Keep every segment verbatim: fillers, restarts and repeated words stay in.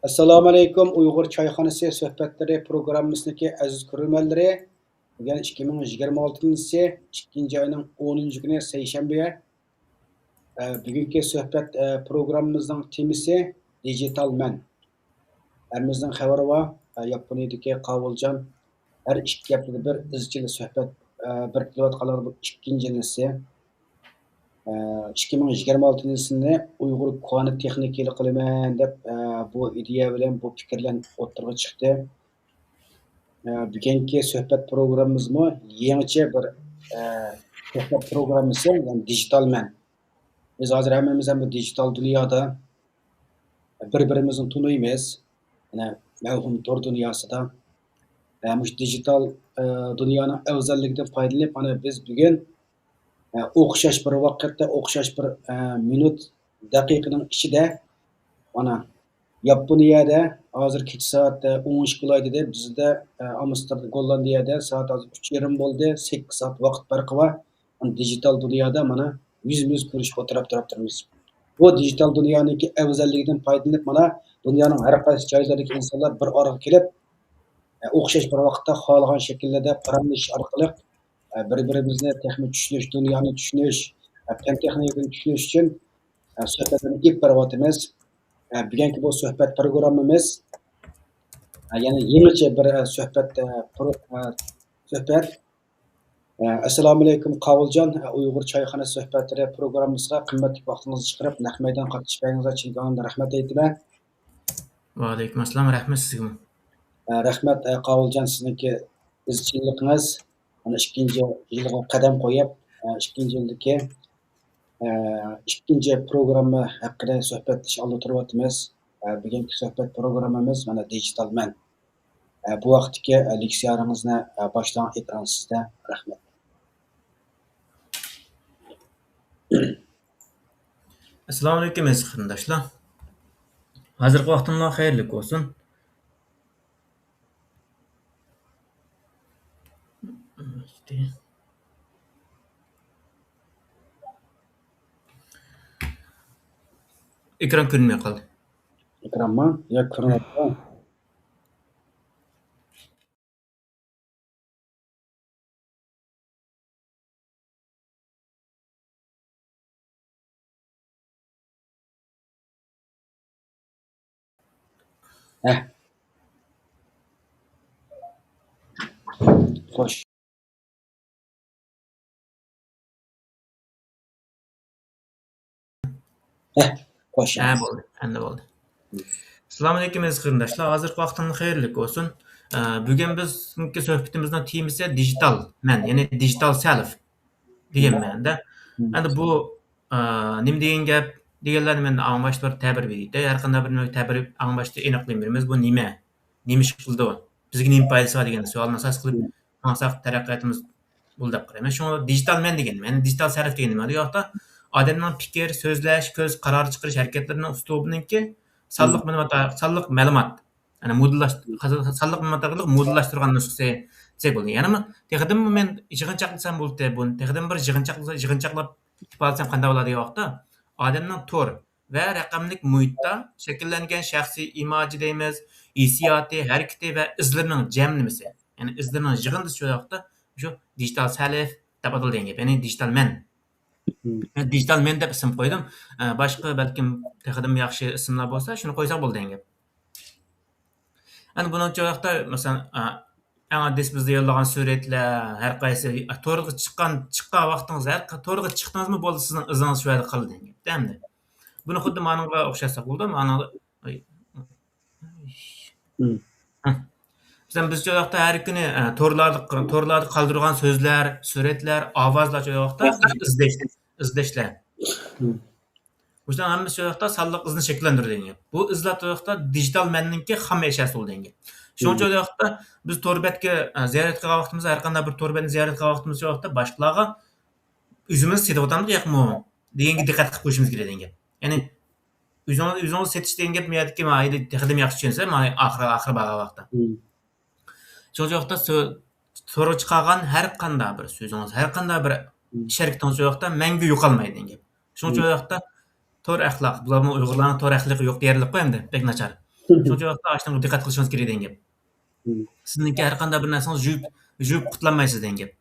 ئەسسالامۇئەلەيكۇم، ئۇيغۇر چايخانىسى سۆھبەتلىرى پروگراممىسىدىكى ئەزىز كۆرۈرمەنلىرى. بۈگۈن ئىككى مىڭ يىگىرمە ئالتىنچى يىلى ئىككىنچى ئاينىڭ ئونىنچى كۈنى سەيشەنبە. ئە، بۈگۈنكى سۆھبەت، ئە، پروگراممىمىزنىڭ تېمىسى دىجىتال مەن. ھەممىمىزنىڭ خەۋىرى بار، ئە، ياپونىيەدىكى قاۋۇلجان ھەر ئىككى ھەپتىدە بىر ئىزچىل سۆھبەت، ئە، بىر قىلىۋاتقانلىقى بۇ ئىككىنچى يىلىسى. ئىككى مىڭ يىگىرمە ئالتىنچى يىلىنى ئۇيغۇر كونا تېخنىكىلىق قىلىمەن دەپ، بۇ ئىدىيە بىلەن، بۇ پىكىر بىلەن ئوتتۇرىغا چىقتى. بۈگۈنكى سۆھبەت پروگراممىمىزمۇ يېڭىچە بىر سۆھبەت پروگراممىسى، يەنى دىجىتال مەن. بىز ھازىر ھەممىمىز ھەم بۇ دىجىتال دۇنيادا بىر-بىرىمىزنى تونۇيمىز. يەنە مەۋھۇم تور دۇنياسىدا. مۇشۇ دىجىتال دۇنيانىڭ ئەۋزەللىكىدىن پايدىلىنىپ، مانا بىز بۈگۈن ئە، ئوخشاش بىر ۋاقىتتا، ئوخشاش بىر، ئە، مىنۇت، دەقىقىنىڭ ئىچىدە، مانا، ياپونىيەدە ھازىر كېچە سائەت، ئە، ئون ئىككى بولاي دېدى. بىزدە، ئە، ئامستېردام، گوللاندىيەدە سائەت ھازىر ئۈچ يېرىم بولدى. سەككىز سائەت ۋاقىت پەرقى بار. مانا، دىجىتال دۇنيادا، مانا، يۈزمۇ يۈز كۆرۈشۈپ ئولتۇراپ تۇرۇپ تۇرىمىز. بۇ دىجىتال دۇنيانىڭكى ئەۋزەللىكىدىن پايدىلىنىپ، مانا، دۇنيانىڭ ھەر قايسى جايلىرىدىكى ئىنسانلار بىر ئارىغا كېلىپ، ئە، ئوخشاش بىر ۋاقىتتا خالىغان شەكىللەردە پاراڭلىشىش ئارقىلىق، ئە، بىر-بىرىمىزنى تېخىمۇ چۈشىنىش، دۇنيانى چۈشىنىش، ئە، پەن تېخنىكىنى چۈشىنىش ئۈچۈن، ئە، سۆھبەتلەرنى ئېلىپ بېرىۋاتىمىز. ئە، بۈگۈنكى بۇ سۆھبەت پروگراممىمىز، ئە، يەنە يېڭىچە بىر، ئە، سۆھبەت، ئە، پرو-، ئە، سۆھبەت. ئە، ئەسسالامۇئەلەيكۇم، قاۋۇلجان. ئە، ئۇيغۇر چايخانا سۆھبەتلىرى پروگراممىسىغا قىممەتلىك ۋاقتىڭىزنى چىقىرىپ، نەق مەيدان قاتنىشىپ بەرگىنىڭىزگە چىن كۆڭلۈمدىن رەھمەت ئېيتىمەن. ۋەئەلەيكۇم ئەسسالام، رەھمەت سىزگىمۇ. ئە، رەھمەت، ئە، قاۋۇلجان، سىزنىڭكى ئىزچىللىقىڭىز. مانا ئىككىنچى يىلغا قەدەم قويۇپ، ئە، ئىككىنچى يىلدىكى، ئە، ئىككىنچى پروگرامما ھەققىدە سۆھبەتلىشىش ئالدىدا تۇرۇۋاتىمىز. ئە، بۈگۈنكى سۆھبەت پروگراممىمىز مانا دىجىتال مەن. ئە، بۇ ۋاقىتتىكى، ئە، لېكسىيەلىرىڭىزنى، ئە، باشلىغان ئېكران سىزدە. رەھمەت. ئەسسالامۇئەلەيكۇم، ئەزىز قېرىنداشلار. ھازىرقى ۋاقتىڭلار خەيرلىك بولسۇن. ئېكران كۆرۈنمەي قالدى. ئېكرانمۇ؟ ياق، كۆرۈنۈۋاتىدۇ. ھە. خوش. ھە، خوش. ھە، بولدى، ئەمدى بولدى. ئەسسالامۇئەلەيكۇم، ئەزىز قېرىنداشلار. ھازىرقى ۋاقتىڭلار خەيرلىك بولسۇن. ئە، بۈگۈن بىزنىڭكى سۆھبىتىمىزنىڭ تېمىسى دىجىتال مەن، يەنى دىجىتال سەلف دېگەن مەنىدە. ئەمدى بۇ، ئە، نېمە دېگەن گەپ دېگەنلەرنى مەن ئاڭباشتا بىر تەبىر بېرەي. ھەر قانداق بىر تەبىر ئاڭباشتا ئېنىقلاپ بېرىمىز. بۇ نېمە؟ نېمە ئىش قىلىدۇ؟ بىزگە نېمە پايدىسى بار دېگەن سوئالنى ئاساس قىلىپ ماڭساق، تەرەققىياتىمىز بولىدۇ دەپ قارايمەن. شۇڭا دىجىتال مەن دېگەن، يەنى دىجىتال سەلف دېگەن نېمە؟ بۇ ياقتا ئادەمنىڭ پىكىر، سۆزلەش، كۆز قارار چىقىرىش ھەرىكەتلىرىنىڭ ئۇسلۇبىنىڭكى سانلىق مەلۇمات، سانلىق مەلۇمات، يەنى مودېللاش-، سانلىق مەلۇمات ئارقىلىق مودېللاشتۇرغان نۇسخىسى دېسەك بولىدۇ. يەنىمۇ تېخىدىنمۇ مەن يىغىنچاقلىسام بولدى، بۇنى تېخىدىن بىر يىغىنچاقلىسا، يىغىنچاقلاپ ئېلىپ بارسام قانداق بولار دېگەن ۋاقىتتا، ئادەمنىڭ تور ۋە رەقەملىك مۇھىتتا شەكىللەنگەن شەخسىي ئىماجى دەيمىز، ھېسسىياتى، ھەرىكىتى ۋە ئىزلىرىنىڭ جەملىمىسى، يەنى ئىزلىرىنىڭ يىغىندىسى شۇ ۋاقىتتا شۇ دىجىتال سەلف دەپ ئاتىلىدىغان گەپ، يەنى دىجىتال مەن. مەن دىجىتال مەن دەپ ئىسىم قويدۇم. ئە، باشقا بەلكىم تېخىدىنمۇ ياخشى ئىسىملار بولسا، شۇنى قويساق بولىدىغان گەپ. ئەنە بۇنىڭ ئۈچۈن ۋاقىتتا، مەسىلەن، ئە، ئەڭ ئاددىيسى بىزدە يوللىغان سۈرەتلەر، ھەر قايسى تورغا چىققان، چىققان ۋاقتىڭىز، ھەر قا-، تورغا چىقتىڭىزمۇ بولدى، سىزنىڭ ئىزىڭىز شۇ يەردە قالىدىغان گەپ ئەمدى. بۇنى خۇددى مانىڭغا ئوخشاتساق بولىدۇ. مانىڭغا، ئاي. مم. ھە. مەسىلەن، بىزچە ۋاقىتتا ھەر كۈنى، ئە، تورلاردا، تورلاردا قالدۇرغان سۆزلەر، سۈرەتلەر، ئاۋازلار شۇ ۋاقىتتا ئىزدەش، ئىزدەشلەر. مم. مۇشۇلارنىڭ ھەممىسى شۇ ۋاقىتتا سانلىق ئىزنى شەكىللەندۈرىدىغان گەپ. بۇ ئىزلار شۇ ۋاقىتتا دىجىتال مەننىڭكى خام ئەشياسى بولىدىغان گەپ. شۇنىڭ ئۈچۈن مم. شۇ ۋاقىتتا بىز تور بەتكە، ئە، زىيارەت قىلغان ۋاقتىمىزدا، ھەر قانداق بىر تور بەتنى زىيارەت قىلغان ۋاقتىمىزدا شۇ ۋاقىتتا باشقىلارغا ئۆزىمىز سېتىۋاتامدۇ ياقمۇ دېگەنگە دىققەت قىلىپ قويۇشىمىز كېرەك دېگەن گەپ. يەنى ئۆزىڭىز، ئۆزىڭىز سېتىش دېگەن گەپنى يەردىكى مانا تېخىدىن ياخشى چۈشەنسە، مانا ئاخىر، ئاخىر بارغان ۋاقىتتا. مم. شۇ ۋاقىتتا سو-، تورغا چىقارغان ھەر قانداق بىر سۆزىڭىز، ھەر قانداق بىر مم. ئىش ھەرىكىتىڭىز شۇ ۋاقىتتا مەڭگۈ يوقالمايدۇ دېگەن گەپ. شۇنىڭ ئۈچۈن مم. شۇ ۋاقىتتا تور ئەخلاق، بۇلارمۇ ئۇيغۇرلارنىڭ تور ئەخلىقى يوق دېيەرلىكقۇ ئەمدى، بەك ناچار. شۇنچە ۋاقىتتا ئاشۇنىڭغا دىققەت قىلىشىڭىز كېرەك دېگەن گەپ. سىزنىڭكى ھەر قانداق بىر نەرسىڭىز يۇيۇپ، يۇيۇپ قۇتۇلالمايسىز دېگەن گەپ.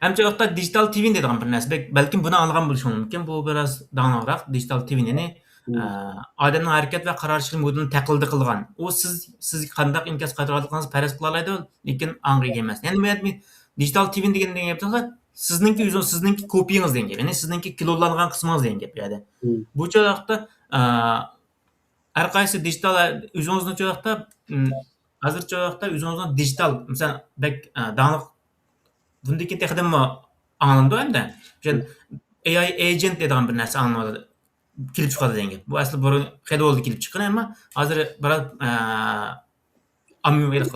ئەمدى شۇ ۋاقىتتا دىجىتال تىۋىن دەيدىغان بىر نەرسە. بەك-، بەلكىم بۇنى ئاڭلىغان بولۇشىڭىز مۇمكىن. بۇ بىراز داڭلىقراق دىجىتال تىۋىن، يەنى، ئە، ئادەمنىڭ ھەرىكەت ۋە قارار شەكلى مودېلىنى تەقلىد قىلىدىغان. ئۇ سىز، سىزگە قانداق ئىنكاس قايتۇرغانلىقىڭىزنى پەرەز قىلالايدۇ، لېكىن ئاڭغا ئىگە ئەمەس. يەنى بۇ يەردە دىجىتال تىۋىن دېگەن، دېگەن گەپ سىزنىڭكى ئۆزىڭىز، سىزنىڭكى كوپىيىڭىز دېگەن گەپ. يەنى سىزنىڭكى كلونلانغان قىسمىڭىز دېگەن گەپ بۇ يەردە. بۇ چاغدا، ئە، ھەر قايسى دىجىتال ئۆزىڭىزنى چاغدا، م، ھازىرچە ۋاقىتتا ئۆزىڭىزنىڭ دىجىتال، مىسال، بەك، ئە، داڭلىق، بۇندىن كېيىن تېخىدىنمۇ ئاڭلىنىدۇ ئەمدى. ئۆشە ئېي ئاي ئېجېنت دەيدىغان بىر نەرسە ئاڭلىنىۋاتىدۇ، كېلىپ چىقىۋاتىدۇ دېگەن گەپ. بۇ ئەسلى بۇرۇن خېلى بولدى كېلىپ چىققىنى، ئەمما ھازىر بىراز، ئە، ئاممىۋىلىق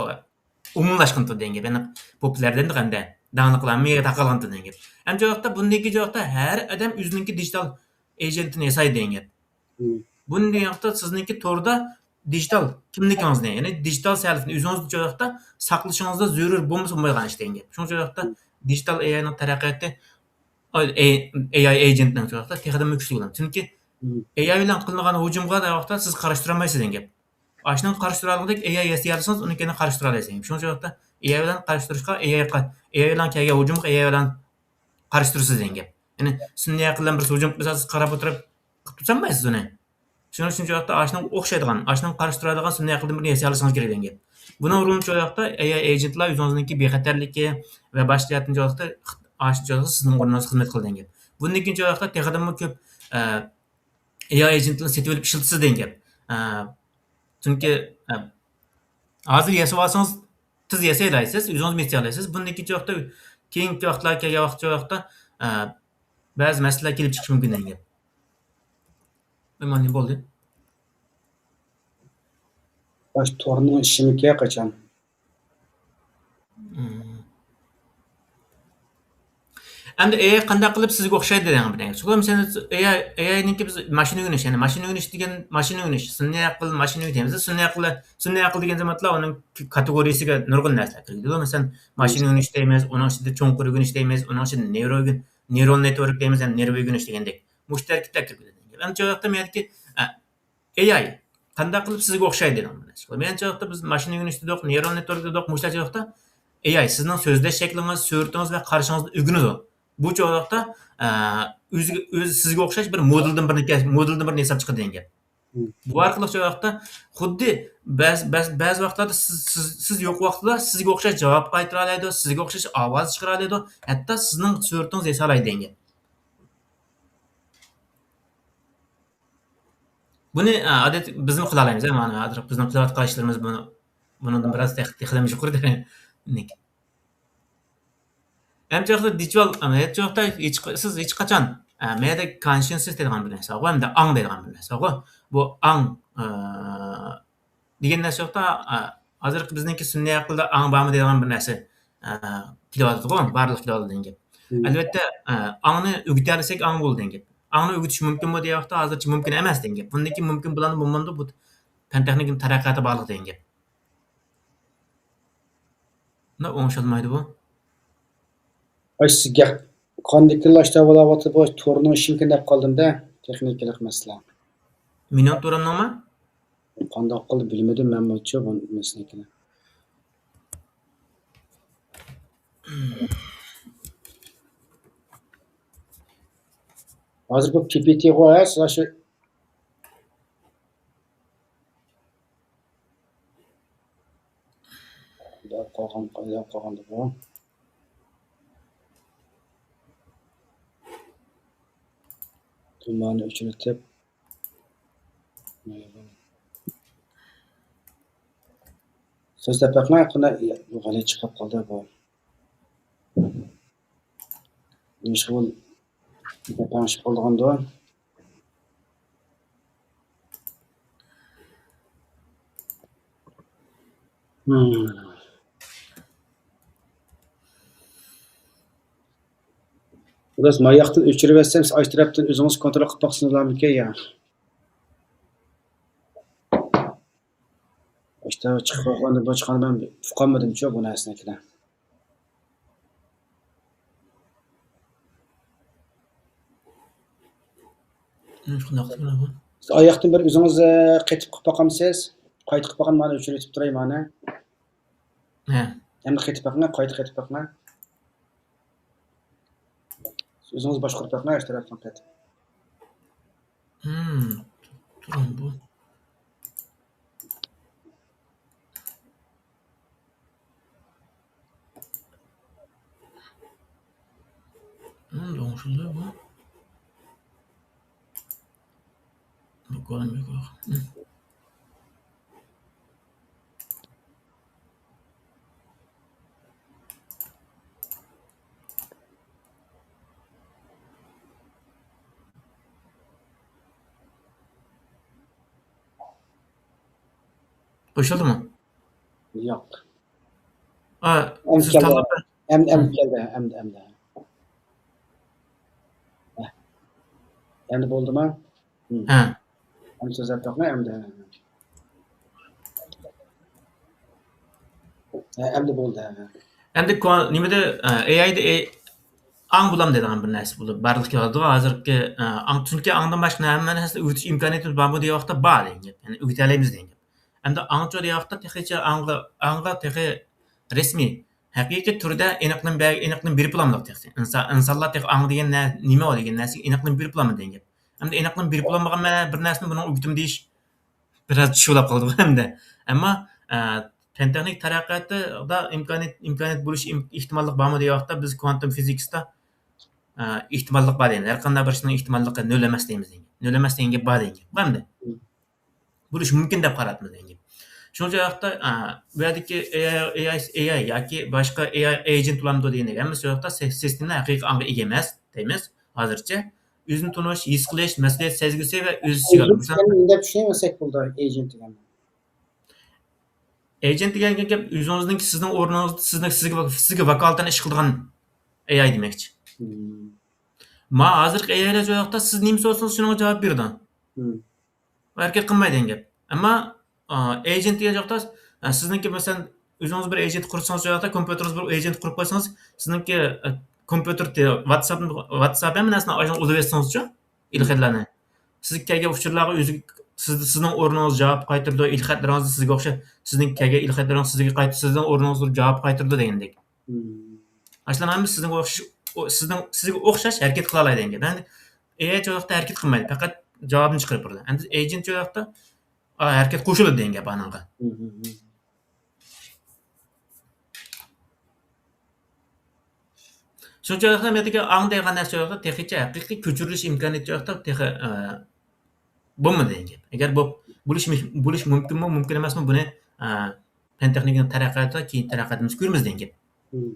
ئومۇملاشقىنىدۇ دېگەن گەپ. يەنى پوپۇليار دېدۇق ئەمدى. داڭلىقلار مىيىگە تاقالغانتۇ دېگەن گەپ. ئەمدى جاۋابتا بۇندىن كېيىن جاۋابتا ھەر ئادەم ئۆزىنىڭكى دىجىتال ئېجېنتىنى ياسايدۇ دېگەن گەپ. بۇنى دېگەن ۋاقىتتا سىزنىڭكى توردا دىجىتال كىملىكىڭىزنى، يەنى دىجىتال سەھىپىنى ئۆزىڭىزنى جاۋابتا ساقلىشىڭىزدا زۆرۈر بولمىسا بولمايدىغان ئىش دېگەن گەپ. شۇڭا جاۋابتا دىجىتال ئېي ئاينىڭ تەرەققىياتى، ئېي ئاي ئېجېنتنىڭ جاۋابتا تېخىدىنمۇ كۈچلۈك بولىدۇ. چۈنكى ئېي ئاي بىلەن قىلىنغان ھۇجۇمغا جاۋابتا سىز قارشى تۇرالمايسىز دېگەن گەپ. ئاشۇنىڭغا قارشى تۇرالىغۇدەك ئېي ئاي ياسىيالىسىڭىز، ئۇنىڭ كەينىدىن قارشى تۇرالايسىز. شۇنىڭ ئۈچۈن ئېي ئاي بىلەن قارشى تۇرۇشقا، ئېي ئايغا، ئېي ئاي بىلەن كەلگەن ھۇجۇمغا ئېي ئاي بىلەن قارشى تۇرىسىز دېگەن گەپ. يەنى سۈنئىي ئەقىل بىلەن بىر ھۇجۇم قىلسا، سىز قاراپ ئولتۇرۇپ قىلىپ تۇرسانمايسىز ئۇنى. شۇنىڭ ئۈچۈن شۇ ۋاقىتتا ئاشۇنىڭغا ئوخشايدىغان، ئاشۇنىڭغا قارشى تۇرالايدىغان سۈنئىي ئەقىلدىن بىرنى ياسىيالىشىڭىز كېرەك دېگەن گەپ. بۇنىڭ ئورنىدا شۇ ۋاقىتتا ئېي ئاي ئېجېنتلار ئۆزىڭىزنىڭكى بىخەتەرلىكى ۋە باشقا جەھەتتىن شۇ ۋاقىتتا ئاشۇ سىزنىڭ ئورنىڭىزغا خىزمەت قىلىدۇ دېگەن گەپ. بۇندىن كېيىن شۇ ۋاقىتتا تېخىدىنمۇ كۆپ، ئە، ئېي ئاي ئېجېنتلىرىنى سېتىۋېلىپ ئىشلىتىسىز دېگەن گەپ. ئە، چۈنكى، ئە، ھازىر ياسىۋالسىڭىز، تېز ياسايلايسىز، ئۆزىڭىزمۇ ياسىيالايسىز. بۇندىن كېيىنكى ۋاقىتتا، كېيىنكى ۋاقىتلار كەلگەن ۋاقىتتا، ئە، بەزى مەسىلىلەر كېلىپ چىقىشى مۇمكىن دېگەن گەپ. ئەمما نېمە بولدى؟ باش تورنىڭ ئىشىمىكى قاچان؟ مم. ئەمدى ئېي ئاي قانداق قىلىپ سىزگە ئوخشايدۇ دېگەن بىر گەپ. چۈنكى مەسىلەن، ئېي ئاي، ئېي ئاينىڭكى بىز ماشىنا ئۆگىنىش، يەنى ماشىنا ئۆگىنىش دېگەن، ماشىنا ئۆگىنىش، سۈنئىي ئەقىل، ماشىنا ئۆگىنىش دەيمىز. سۈنئىي ئەقىل، سۈنئىي ئەقىل دېگەن زاماندا ئۇنىڭ كاتېگورىيىسىگە نۇرغۇن نەرسىلەر كىرگۈزىدۇ. مەسىلەن، ماشىنا ئۆگىنىش دەيمىز، ئۇنىڭ ئىچىدە چوڭقۇر ئۆگىنىش دەيمىز، ئۇنىڭ ئىچىدە نېرو ئۆگىن-، نېرال نېتۋورك دەيمىز، يەنى نېرۋا ئۆگىنىش دېگەندەك. مۇشۇ تەركىبتە كىرگۈزىدۇ. ئەمدى شۇ ۋاقىتتا مەندىكى، ئە، ئېي ئاي قانداق قىلىپ سىزگە ئوخشايدۇ دېدىڭ. مەنچە ۋاقىتتا بىز ماشىنا ئۆگىنىش دېدۇق، نېرال نېتۋورك دېدۇق، مۇشۇ ۋاقىتتا ئېي ئاي سىزنىڭ سۆزلەش شەكلىڭىز، سۈرىتىڭىز ۋە قارىشىڭىزنى ئۆگىنىدۇ. بۇ چاغلىقتا، ئە، ئۆزىگە، ئۆزى سىزگە ئوخشاش بىر مودېلدىن بىرنى، مودېلدىن بىرنى ياساپ چىقىدۇ دېگەن گەپ. بۇ ئارقىلىق چاغلىقتا خۇددى بەز-، بەز-، بەزى ۋاقىتلاردا سىز، سىز، سىز يوق ۋاقىتتا سىزگە ئوخشاش جاۋاب قايتۇرالايدۇ، سىزگە ئوخشاش ئاۋاز چىقىرالايدۇ، ھەتتا سىزنىڭ سۈرىتىڭىزنى ياسالايدۇ دېگەن گەپ. بۇنى، ئە، ئادەتتە بىزمۇ قىلالايمىز، ئە، مانا ھازىر بىزنىڭ قىلىۋاتقان ئىشلىرىمىز بۇنى، بۇنىڭدىن بىراز تېخ-، تېخىدىن يۇقىرى دەرىجىلىك. ئەمدى چاغدا دىجىتال، ئە، ھېچ ۋاقىتتا ھېچ، سىز ھېچقاچان، ئە، مەيەردە كونشېنسىس دەيدىغان بىر نەرسە بارغۇ، ئەمدى ئاڭ دەيدىغان بىر نەرسە بارغۇ. بۇ ئاڭ، ئە، دېگەن نەرسە يوقتا، ئا، ھازىرقى بىزنىڭكى سۈنئىي ئەقىلدە ئاڭ بارمۇ دەيدىغان بىر نەرسە، ئا، كېلىۋاتىدىغۇ، بارلىققا كېلىۋاتىدۇ دېگەن گەپ. مم. ئەلۋەتتە، ئا، ئاڭنى ئۆگىتەلىسەك ئاڭ بولىدۇ دېگەن گەپ. ئاڭنى ئۆگىتىش مۇمكىنمۇ دېگەن ۋاقىتتا ھازىرچە مۇمكىن ئەمەس دېگەن گەپ. بۇندىن كېيىن مۇمكىن بولامدۇ، بولمامدۇ، بۇ پەن تېخنىكىنىڭ تەرەققىياتى بارلىقى دېگەن گەپ. بۇنداق ئوڭشالمايدۇ بۇ. ئاي، سىز گەپ قاندىكىنلا ئاشتا بولاۋاتىدۇ، بۇ تورنىڭ ئىشىمىكىن دەپ قالدىم-دە، تېخنىكىلىق مەسىلە. مېنىڭ تورۇمنىڭمۇ؟ قانداق قىلدى بىلمىدىم مەنمۇچۇ بۇ مەسىلىنى. ھازىر بۇ پى پى تى غۇ، ھە، سىز شۇ قالغان، قالغان بۇ. تۇماننى ئۆچۈرۈپ. سۆزلەپ بېقىڭ، ياقىندا غەلىتە چىقىپ قالدى بۇ. نېمىشقا بۇ پەڭشىپ قالىدىغاندۇ؟ خالاس، ماياقتىن ئۆچۈرۈۋەتسەم، سىز ئاشۇ تەرەپتىن ئۆزىڭىز كونترول قىلىپ باقسىڭىز بولامدىكىن يا؟ ئاشتا چىقىپ قالغاندا بۇ چىققاندا مەن ئۇقالمىدىمچۇ بۇ نەرسىنىڭكىنى. شۇنداق دېگىنە بۇ. سىز ئاياقتىن بىر ئۆزىڭىز، ئە، قېتىپ قىلىپ باقامسىز؟ قايتا قىلىپ باققان مانا ئۆچۈرۈۋېتىپ تۇراي مانا. ھە. ئەمدى قېتىپ بېقىڭ، قايتا قېتىپ بېقىڭ. ئۆزىڭىز باشقۇرۇپ بېقىڭ، ئىككى تەرەپتىن قېتىپ. ھىم، تۇرۇڭ بۇ. ھىم، دوڭشۇلدى بۇ. بۇ كولوم يوق. ھىم. قوشۇلدىمۇ؟ ياق. ئا، ئەمدى سىز كەلدى. تاللاپ بېرىڭ. ئەمدى، ئەمدى ھىم. كەلدى. ئەمدى، ئەمدى. ھە. ئەمدى بولدىما؟ ھىم. ھە. ئەمدى سۆزلەپ بېقىڭ، ئەمدى. ھە، ئەمدى بولدى. ھە. ئەمدى كو-، نېمىدە، ئە، ئېي ئايدا ئېي-، ئاڭ بولامدۇ دەيدىغان بىر نەرسە بولۇپ بارلىققا كېلىدۇ. ھازىرقى، ئە، ئاڭ، چۈنكى ئاڭدىن باشقا ھەممە نەرسىنى ئۆگىتىش ئىمكانىيىتىمىز بارمۇ دېگەن ۋاقىتتا بار دېگەن گەپ. يەنى ئۆگىتەلەيمىز دېگەن گەپ. ئەمدى ئاڭچۇ دېگەن ۋاقىتتا تېخىچە ئاڭغا، ئاڭغا تېخى رەسمىي، ھەقىقىي تۈردە ئېنىقلىما بە-، ئېنىقلىما بېرىپ بولالمىدۇق تېخى. ئىنسا-، ئىنسانلار تېخى ئاڭ دېگەن نە-، نېمە ئۇ دېگەن نەرسىگە ئېنىقلىما بېرىپ بولالمىدى دېگەن گەپ. ئەمدى ئېنىقلىما بېرىپ بولالمىغان مەن بىر نەرسىنى بۇنىڭغا ئۆگىتىمەن دېيىش بىراز چۇۋۇللاپ قالدىغۇ ئەمدى. ئەمما، ئە، پەن تېخنىك تەرەققىياتىدا ئىمكانىيەت، ئىمكانىيەت بولۇش ئىم-، ئېھتىماللىق بارمۇ دېگەن ۋاقىتتا بىز كۋانتوم فىزىكىسىدا، ئە، ئېھتىماللىق بار دەيمىز. ھەر قانداق بىر ئىشنىڭ ئېھتىماللىقى نۆل ئەمەس دەيمىز دېگەن. نۆل ئەمەس دېگەن گەپ بار دېگەن گەپ. بار ئەمدى. بولۇشى مۇمكىن دەپ قاراپمىز دېگەن گەپ. شۇنىڭ ئۈچۈن ئۇ ياقتا، ئە، بۇ يەردىكى ئېي ئاي، ئېي ئاي، ئېي ئاي ياكى باشقا ئېي ئاي ئېجېنت بولامدۇ دېگەن گەپ. ھەممىسى ئۇ ياقتا سى-، سىستېما ھەقىقىي ئاڭغا ئىگە ئەمەس دەيمىز ھازىرچە. ئۆزىنى تونۇش، ھېس قىلىش، مەسئۇلىيەت سەزگۈسى ۋە ئۆز ئىچىگە ئېجېنت ئالىدۇ. دېگەننى دەپ چۈشىنەمسەك بولىدۇ، ئېجېنت دېگەننى. ئېجېنت دېگەن گەپ ئۆزىڭىزنىڭكى سىزنىڭ ئورنىڭىزدا سىزنىڭ، سىزگە، سىزگە ۋاكالىتەن ئىش قىلىدىغان ئېي ئاي دېمەكچى. مم. ما ھازىرقى ئېي ئايلار شۇ ۋاقىتتا سىز نېمە سورىسىڭىز شۇنىڭغا جاۋاب بېرىدۇ. مم. ھەرىكەت قىلمايدۇ دېگەن گەپ. ئەمما، ئا، ئېجېنت دېگەن ۋاقىتتا، ئا، سىزنىڭكى مەسىلەن، ئۆزىڭىز بىر ئېجېنت قۇرسىڭىز، شۇ ۋاقىتتا كومپيۇتېرىڭىز بىر ئېجېنت قۇرۇپ قويسىڭىز، سىزنىڭكى، ئا، كومپيۇتېر، ۋاتساپ، ۋاتساپ ھەممە نەرسىنى ئاشۇنى ئۇلىۋەتسىڭىزچۇ، ئېلخەتلەرنى. سىزگە كەلگەن ئۇچۇرلارغا ئۆزى، سىز، سىزنىڭ ئورنىڭىزدا جاۋاب قايتۇرىدۇ، ئېلخەتلىرىڭىزدا سىزگە ئوخشاش، سىزنىڭ كەلگەن ئېلخەتلىرىڭىز سىزگە قايت-، سىزنىڭ ئورنىڭىزدا جاۋاب قايتۇرىدۇ دېگەندەك. مم. ئاشۇلار ھەممىسى سىزگە ئوخشاش، ئو-، سىزنىڭ، سىزگە ئوخشاش ھەرىكەت قىلالايدۇ دېگەن گەپ. يەنى ئېي ئاي شۇ ۋاقىتتا ھەرىكەت قىلمايدۇ، پەقەت جاۋابنى چىقىرىپ بېرىدۇ. ئەمدى ئېجېنت شۇ ۋاقىتتا، ئا، ھەرىكەت قوشۇلىدۇ دېگەن گەپ ئانىڭغا. مم، مم، مم. شۇنچە ۋاقىتتا مەندىكى ئاڭ دېگەن نەرسە شۇ ۋاقىتتا تېخىچە ھەقىقىي كۆچۈرۈلۈش ئىمكانىيىتى شۇ ۋاقىتتا تېخى، ئە، بولمىدى دېگەن گەپ. ئەگەر بۇ بولۇش، بولۇش مۇمكىنمۇ، مۇمكىن ئەمەسمۇ، بۇنى، ئە، پەن تېخنىكىنىڭ تەرەققىياتىدا، كېيىنكى تەرەققىياتىمىزدا كۆرىمىز دېگەن گەپ. مم.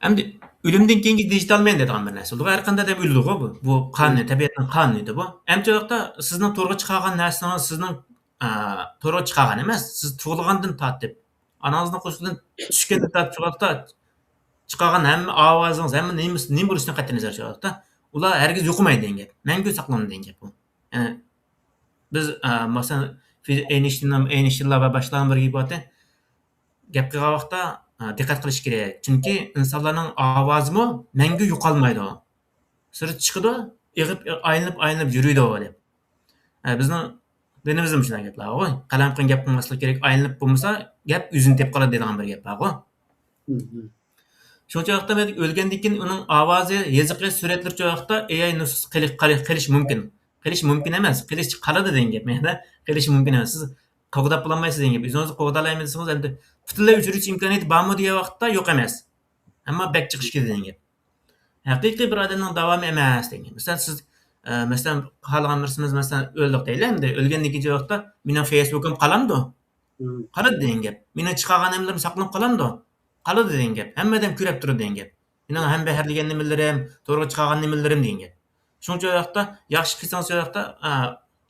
ئەمدى ئۆلۈمدىن كېيىنكى دىجىتال مەن دەيدىغان بىر نەرسە بولىدۇ. ھەر قانداق ئادەم ئۆلىدىغۇ بۇ. بۇ قانۇن، مم. تەبىئەتنىڭ قانۇنىدۇ بۇ. ئەمدى شۇ ۋاقىتتا سىزنىڭ تورغا چىقارغان نەرسىڭىز سىزنىڭ، ئا، تورغا چىقارغان ئەمەس. سىز تۇغۇلغاندىن تارتىپ، ئانىڭىزنىڭ قورسىقىدىن چۈشكەندىن تارتىپ شۇ ۋاقىتتا چىقارغان ھەممە ئاۋازىڭىز، ھەممە نېمە، نېمە بولۇشىدىن قەتئىينەزەر شۇ ۋاقىتتا ئۇلار ھەرگىز يوقىمايدۇ دېگەن گەپ. مەڭگۈ ساقلىنىدۇ دېگەن گەپ بۇ. يەنى بىز، ئە، مەسىلەن، فىز-، ئەينىشتىين، ئەينىشتىينلار ۋە باشقىلارنىڭ بىر گېپى بارتى. گەپ قىلغان ۋاقىتتا، ئە، دىققەت قىلىش كېرەك. چۈنكى ئىنسانلارنىڭ ئاۋازىمۇ مەڭگۈ يوقالمايدۇ. سىرتقا چىقىدۇ، ئېغىپ، ئايلىنىپ، ئايلىنىپ يۈرىدۇ دەپ. ئە، بىزنىڭ دىنىمىزدىمۇ شۇنداق گەپلەر بارغۇ. قەلەم قىلىپ گەپ قىلماسلىق كېرەك، ئايلىنىپ بولمىسا گەپ ئۆزىنى تېپىپ قالىدۇ دەيدىغان بىر گەپ بارغۇ. مم. شۇنچە ۋاقىتتا مەن ئۆلگەندىن كېيىن ئۇنىڭ ئاۋازى، يېزىقى، سۈرەتلىرى شۇ ۋاقىتتا ئېي ئاي نۇسخىسى قىلىش، قىلىش، قىلىش مۇمكىن. قىلىش مۇمكىن ئەمەس، قىلىش قالىدۇ دېگەن گەپ. يەنە قىلىش مۇمكىن ئەمەس. سىز قوغداپ بولالمايسىز دېگەن گەپ. ئۆزىڭىزنى قوغدالايمەن دېسىڭىز، ئەمدى پۈتۈنلەي ئۆچۈرۈش ئىمكانىيىتى بارمۇ دېگەن ۋاقىتتا يوق ئەمەس. ئەمما بەك چىقىش كېتىدۇ دېگەن گەپ. ھەقىقىي بىر ئادەمنىڭ داۋامى ئەمەس دېگەن گەپ. مەسىلەن، سىز، ئە، مەسىلەن، خالىغان بىرسىمىز، مەسىلەن، ئۆلدۇق دەيلى، ئەمدى ئۆلگەندىن كېيىن ۋاقىتتا مېنىڭ فېيسبۇكۇم قالامدۇ؟ مم. قالىدۇ دېگەن گەپ. مېنىڭ چىقارغان نېمىلىرىم ساقلىنىپ قالامدۇ؟ قالىدۇ دېگەن گەپ. ھەممە ئادەم كۆرۈپ تۇرىدۇ دېگەن گەپ. مېنىڭ ھەممە بەھرىلىگەن نېمىلىرىم، تورغا چىقارغان نېمىلىرىم دېگەن گەپ. شۇنچە ۋاقىتتا ياخشى قىلسىڭىز شۇ ۋاقىتتا، ئا،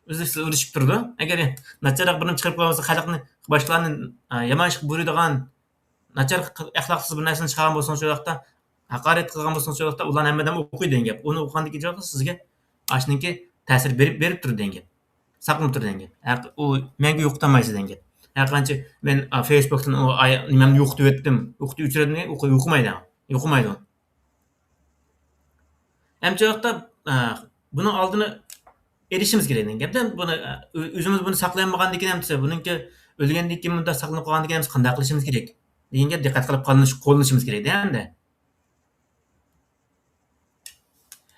ئۆزى سىزگە ئۇرۇشۇپ تۇرىدۇ. ئەگەر ناچارراق بىرنى چىقىرىپ قويمىسا، خەلقنى، باشقىلارنى، ئا، يامان ئىشقا بۇيرۇيدىغان، ناچار قىل-، ئەخلاقسىز بىر نەرسىنى چىقارغان بولسىڭىز شۇ ۋاقىتتا، ھاقارەت قىلغان بولسىڭىز شۇ ۋاقىتتا، ئۇلارنى ھەممە ئادەم ئوقۇيدۇ دېگەن گەپ. ئۇنى ئوقۇغاندىكىن شۇ ۋاقىتتا سىزگە ئاشۇنىڭكى تەسىر بېرىپ، بېرىپ تۇرىدۇ دېگەن گەپ. ساقلىنىپ تۇرىدۇ دېگەن گەپ. ھەق-، ئۇ مەڭگۈ يوقىتالمايسىز دېگەن گەپ. ھەرقانچە مەن، ئا، فېيسبۇكتىن ئۇ ئاي-، نېمەمنى يوقىتىۋەتتىم، يوقىتىپ ئۆچۈرەتتىم، يوق-، يوقىمايدۇ. يوقىمايدۇ. ئەمدى شۇ ۋاقىتتا، ئە، بۇنىڭ ئالدىنى ئېلىشىمىز كېرەك دېگەن گەپتە. بۇنى، ئە، ئۆ-، ئۆزىمىز بۇنى ساقلىيالمىغاندىكىن ئەمدى بۇنىڭكى ئۆلگەندىن كېيىن بۇنداق ساقلىنىپ قالغاندىكىن ئەمدى قانداق قىلىشىمىز كېرەك دېگەن گەپ دىققەت قىلىپ قوللىنىش-، قوللىنىشىمىز كېرەك دە ئەمدى.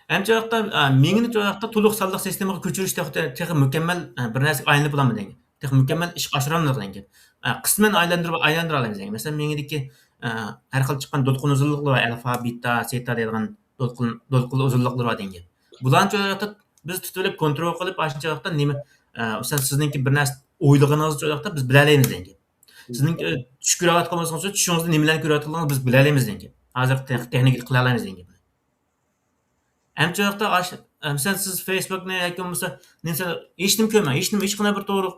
ئەمدى شۇ ۋاقىتتا، ئە، مېڭىنى شۇ ۋاقىتتا تولۇق سانلىق سىستېمىغا كۆچۈرۈش تېخى، تېخى مۇكەممەل، ئە، بىر نەرسىگە ئايلىنىپ بولالمىدى دېگەن گەپ. تېخى مۇكەممەل ئىشقا ئاشۇرالمىدۇق دېگەن گەپ. ئە، قىسمەن ئايلاندۇرۇپ، ئايلاندۇرالايمىز دېگەن گەپ. مەسىلەن، مېڭىدىكى، ئە، ھەر خىل چىققان دولقۇن ئۇزۇنلۇقلىرى بار، ئەلفا، بېتا، سېتا دەيدىغان دولقۇن، دولقۇن ئۇزۇنلۇقلىرى بار دېگەن گەپ. بۇلارنى شۇ ۋاقىتتا بىز تۇتۇۋېلىپ كونترول قىلىپ، ئاشۇنچە ۋاقىتتا نېمە، ئە، مەسىلەن، سىزنىڭكى بىر نەرسە ئويلىغىنىڭىزنى شۇ ۋاقىتتا بىز بىلەلەيمىز دېگەن گەپ. سىزنىڭ، ئە، چۈش كۆرۈۋاتقان بولسىڭىز، چۈشىڭىزدە نېمىلەرنى كۆرۈۋاتقانلىقىنى بىز بىلەلەيمىز دېگەن گەپ. ھازىرقى تېخ-، تېخنىكىدا قىلالايمىز دېگەن گەپ. ئەمدى شۇ ۋاقىتتا ئاش-، ئە، مەسىلەن، سىز فېيسبۇكنى ياكى بولمىسا نېمىسى، ھېچنېمە كۆرمەڭ، ھېچنېمە، ھېچقانداق بىر توغرا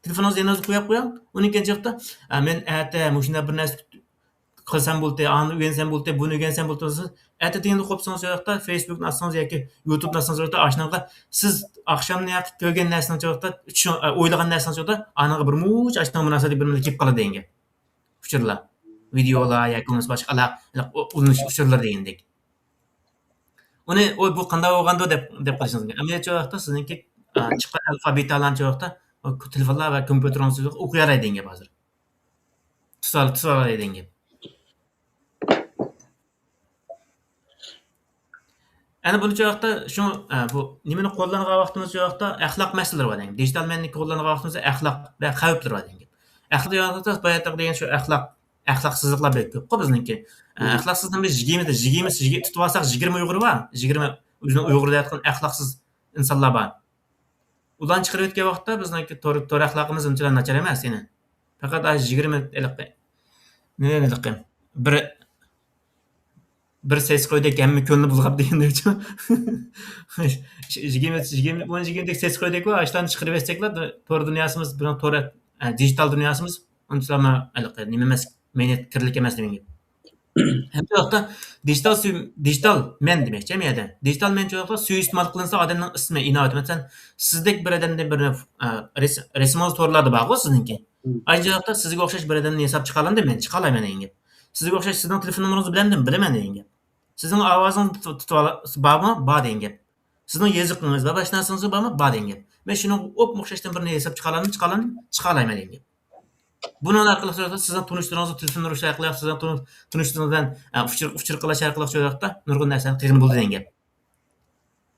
تېلېفونىڭىزنى يېنىڭىزدا قويۇپ قويۇڭ. ئۇنىڭ كېيىن شۇ ۋاقىتتا، ئە، مەن ئەتە مۇشۇنداق بىر نەرسە قىلسام بولدى، ئانى ئۆگەنسەم بولدى، بۇنى ئۆگەنسەم بولدى دېسىڭىز، ئەتە دېگەندە قوپسىڭىز شۇ ۋاقىتتا فېيسبۇكنى ئاچسىڭىز ياكى يۇتۇبنى ئاچسىڭىز شۇ ۋاقىتتا ئاشۇنىڭغا سىز ئاخشامنى ياقى كۆرگەن نەرسىنىڭ شۇ ۋاقىتتا چۈشۈڭ-، ئە، ئويلىغان نەرسىنىڭ شۇ ۋاقىتتا ئانىڭغا بىر مۇنچە ئاشۇنىڭغا مۇناسىۋەتلىك بىر نېمىلەر كېلىپ قالىدۇ دېگەن گەپ. ئۇچۇرلار، ۋىدېئولار ياكى بولمىسا باشقا ئالاقە، ئۇلىنىش ئۇچۇرلىرى دېگەندەك. ئۇنى، ئۇ بۇ قانداق بولغاندۇ دەپ، دەپ قارىشىڭىز مۇمكىن. ئەمەلىيەتچى ۋاقىتتا سىزنىڭكى، ئا، چىققان ئەلفا بىتالارنى شۇ ۋاقىتتا تېلېفونلار ۋە كومپيۇتېرىڭىز ئوقۇيالايدۇ دېگەن گەپ ھازىر. تۇتال-، تۇتالايدۇ دېگەن گەپ. ئەنە بۇنى شۇ ۋاقىتتا شۇ، ئە، بۇ نېمىنى قوللانغان ۋاقتىمىز شۇ ۋاقىتتا ئەخلاق مەسىلىلىرى بار دېگەن. دىجىتال مەدەنىيەتنى قوللانغان ۋاقتىمىزدا ئەخلاق ۋە خەۋپلىرى بار دېگەن گەپ. ئەخلاق دېگەن ۋاقىتتا باياتقى دېگەن شۇ ئەخلاق، ئەخلاقسىزلىقلار بەك كۆپقۇ بىزنىڭكى. ئە، ئەخلاقسىزنىڭ بىز يىگىرمە، يىگىرمە، يىگىرمە تۇتۇۋالساق يىگىرمە ئۇيغۇرى بار. يىگىرمە ئۆزىنى ئۇيغۇر دەۋاتقان ئەخلاقسىز ئىنسانلار بار. ئۇلارنى چىقىرىۋەتكەن ۋاقىتتا بىزنىڭكى تور، تور ئەخلاقىمىز ئۇنچىلا ناچار ئەمەس يەنە. پەقەت ئاشۇ يىگىرمە ھېلىقى، نېمە ھېلىقى، بىر، بىر سېسىق ئۆيدەك ھەممە كۆڭلى بۇلغاپ دېگەندەكچۇ. يىگىرمە، يىگىرمە، ئون يىگىرمىدەك سېسىق ئۆيدەك بار، ئاشۇلارنى چىقىرىۋەتسەكلا، تور دۇنياسىمىز، بۇنىڭ تور، ئە، دىجىتال دۇنياسىمىز ئۇنچىلا ھېلىقى نېمە ئەمەس، مەدەنىيەت كىرلىك ئەمەس دېگەن گەپ. ھەم شۇ ۋاقىتتا دىجىتال سۈ-، دىجىتال مەن دېمەكچى ھەم يەردە. دىجىتال مەن شۇ ۋاقىتتا سۇيىئىستېمال قىلىنسا ئادەمنىڭ ئىسمى، ئىناۋىتى. مەسىلەن، سىزدەك بىر ئادەمدىن بىر، ئە، رەس-، رەسىمىڭىز تورلاردا بارغۇ سىزنىڭكى. مم. ئاشۇ ۋاقىتتا سىزگە ئوخشاش بىر ئادەمدىن ھېساب چىقالامدىم مەن؟ چىقالايمەن دېگەن گەپ. سىزگە ئوخشاش سىزنىڭ تېلېفون نومۇرىڭىزنى بىلەمدىم؟ بىلىمەن دېگەن گەپ. سىزنىڭ ئاۋازىڭىزنى تۇت-، تۇتۇۋالا-، بارمۇ؟ بار دېگەن گەپ. سىزنىڭ يېزىقىڭىز ۋە باشقا نەرسىڭىز بارمۇ؟ بار دېگەن گەپ. مەن شۇنىڭغا ئوپمۇ ئوخشاشتىن بىرنى ھېساب چىقالامدىم؟ چىقالامدىم؟ چىقالايمەن دېگەن گەپ. بۇنىڭ ئارقىلىق سىزنىڭ تونۇشلىرىڭىزنى، تېلېفون ئۇرۇش ئارقىلىق، سىزنىڭ تونۇش-، تونۇشلىرىڭىز بىلەن، ئە، ئۇچۇر، ئۇچۇر قىلىش ئارقىلىق شۇ ۋاقىتتا نۇرغۇن نەرسىلەرنى قىلغىلى بولىدۇ دېگەن گەپ.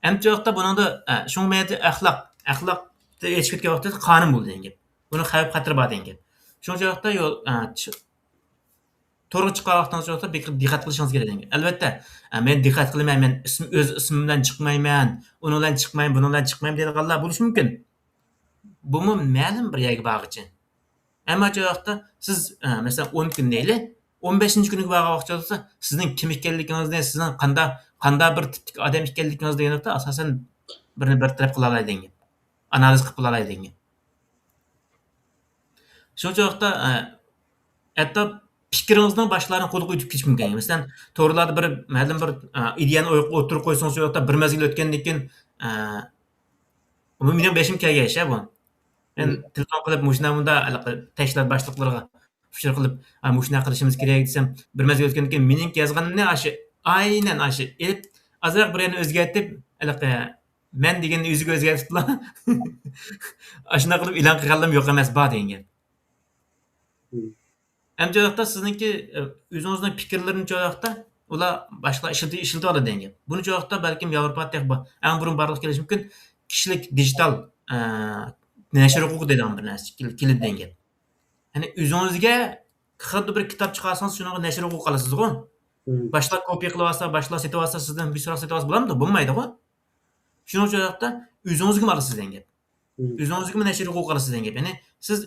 ئەمدى شۇ ۋاقىتتا بۇنىڭدا، ئە، شۇڭا مەيەردە ئەخلاق، ئەخلاق ئېچىپ كەتكەن ۋاقىتتا قانۇن بولىدۇ دېگەن گەپ. بۇنىڭ خەۋپ خەتىرى بار دېگەن گەپ. شۇنىڭ ئۈچۈن ۋاقىتتا يول، ئە، چ-، تورغا چىققان ۋاقتىڭىزدا شۇ ۋاقىتتا بەك دىققەت قىلىشىڭىز كېرەك دېگەن گەپ. ئەلۋەتتە، ئە، مەن دىققەت قىلىمەن، مەن ئىسىم، ئۆز ئىسمىم بىلەن چىقمايمەن، ئۇنىڭ بىلەن چىقمايمەن، بۇنىڭ بىلەن چىقمايمەن دەيدىغانلار بولۇشى مۇمكىن. بۇمۇ مەلۇم بىر يەرگە بارغىچە. ئەمما شۇ ۋاقىتتا سىز، ئە، مەسىلەن، ئون كۈن دەيلى، ئون بەشىنچى كۈنىگە بارغان ۋاقىتتا سىزنىڭ كىم ئىكەنلىكىڭىزنى، سىزنىڭ قانداق، قانداق بىر تىپتىكى ئادەم ئىكەنلىكىڭىزنى دېگەن ۋاقىتتا ئاساسەن بىرنى بىر تەرەپ قىلالايدىغان گەپ. ئانالىز قىلىپ قىلالايدىغان گەپ. شۇنىڭ ئۈچۈن ۋاقىتتا، ئە، ھەتتا پىكرىڭىزنىڭ باشقىلارنىڭ قۇلىقىغا ئۆتۈپ كېتىشى مۇمكىن. مەسىلەن، تورلاردا بىر، مەلۇم بىر، ئە، ئىدىيەنى ئوي-، ئوتتۇرىغا قويسىڭىز، شۇ ۋاقىتتا بىر مەزگىل ئۆتكەندىن كېيىن، ئە، بۇ مېنىڭ بېشىمغا كەلگەن ئىش، ھە، بۇ. مەن مم. تېلېفون قىلىپ، مۇشۇنداق مۇنداق ھېلىقى تەشكىلات باشلىقلىرىغا ئۇچۇر قىلىپ، ئا، مۇشۇنداق قىلىشىمىز كېرەك دېسەم، بىر مەزگىل ئۆتكەندىن كېيىن مېنىڭ يازغىنىمنى ئاشۇ، ئاينەن ئاشۇ ئېلىپ، ئازراق بىر يەرنى ئۆزگەرتىپ، ھېلىقى مەن دېگەننى ئۆزىگە ئۆزگەرتىپلا، ئاشۇنداق قىلىپ ئېلان قىلغانلىرىم يوق ئەمەس، بار دېگەن گەپ. مم. ئەمدى شۇ ۋاقىتتا سىزنىڭكى، ئە، ئۆزىڭىزنىڭ پىكىرلىرىنى شۇ ۋاقىتتا ئۇلار باشقىلار ئىشلىتىۋالىدۇ دېگەن گەپ. بۇنى شۇ ۋاقىتتا بەلكىم ياۋروپادا تېخى بار، ئەڭ بۇرۇن بارلىققا كېلىشى مۇمكىن، كىشىلىك دىجىتال، ئە، نەشر ھوقۇقى دەيدىغان بىر نەرسە كېل-، كېلىدۇ دېگەن گەپ. يەنى ئۆزىڭىزگە خۇددى بىر كىتاب چىقارسىڭىز، شۇنىڭغا نەشر ھوقۇقى ئالىسىزغۇ. مم. باشقىلار كوپىيە قىلىۋالسا، باشقىلار سېتىۋالسا، سىزدىن بىر سوراق سېتىۋالسا بولامدۇ؟ بولمايدىغۇ. شۇنىڭ ئۈچۈن ئۇ ياقتا ئۆزىڭىزگىمۇ ئالىسىز دېگەن گەپ. مم. ئۆزىڭىزگىمۇ نەشر ھوقۇقى ئالىسىز دېگەن گەپ. يەنى سىز،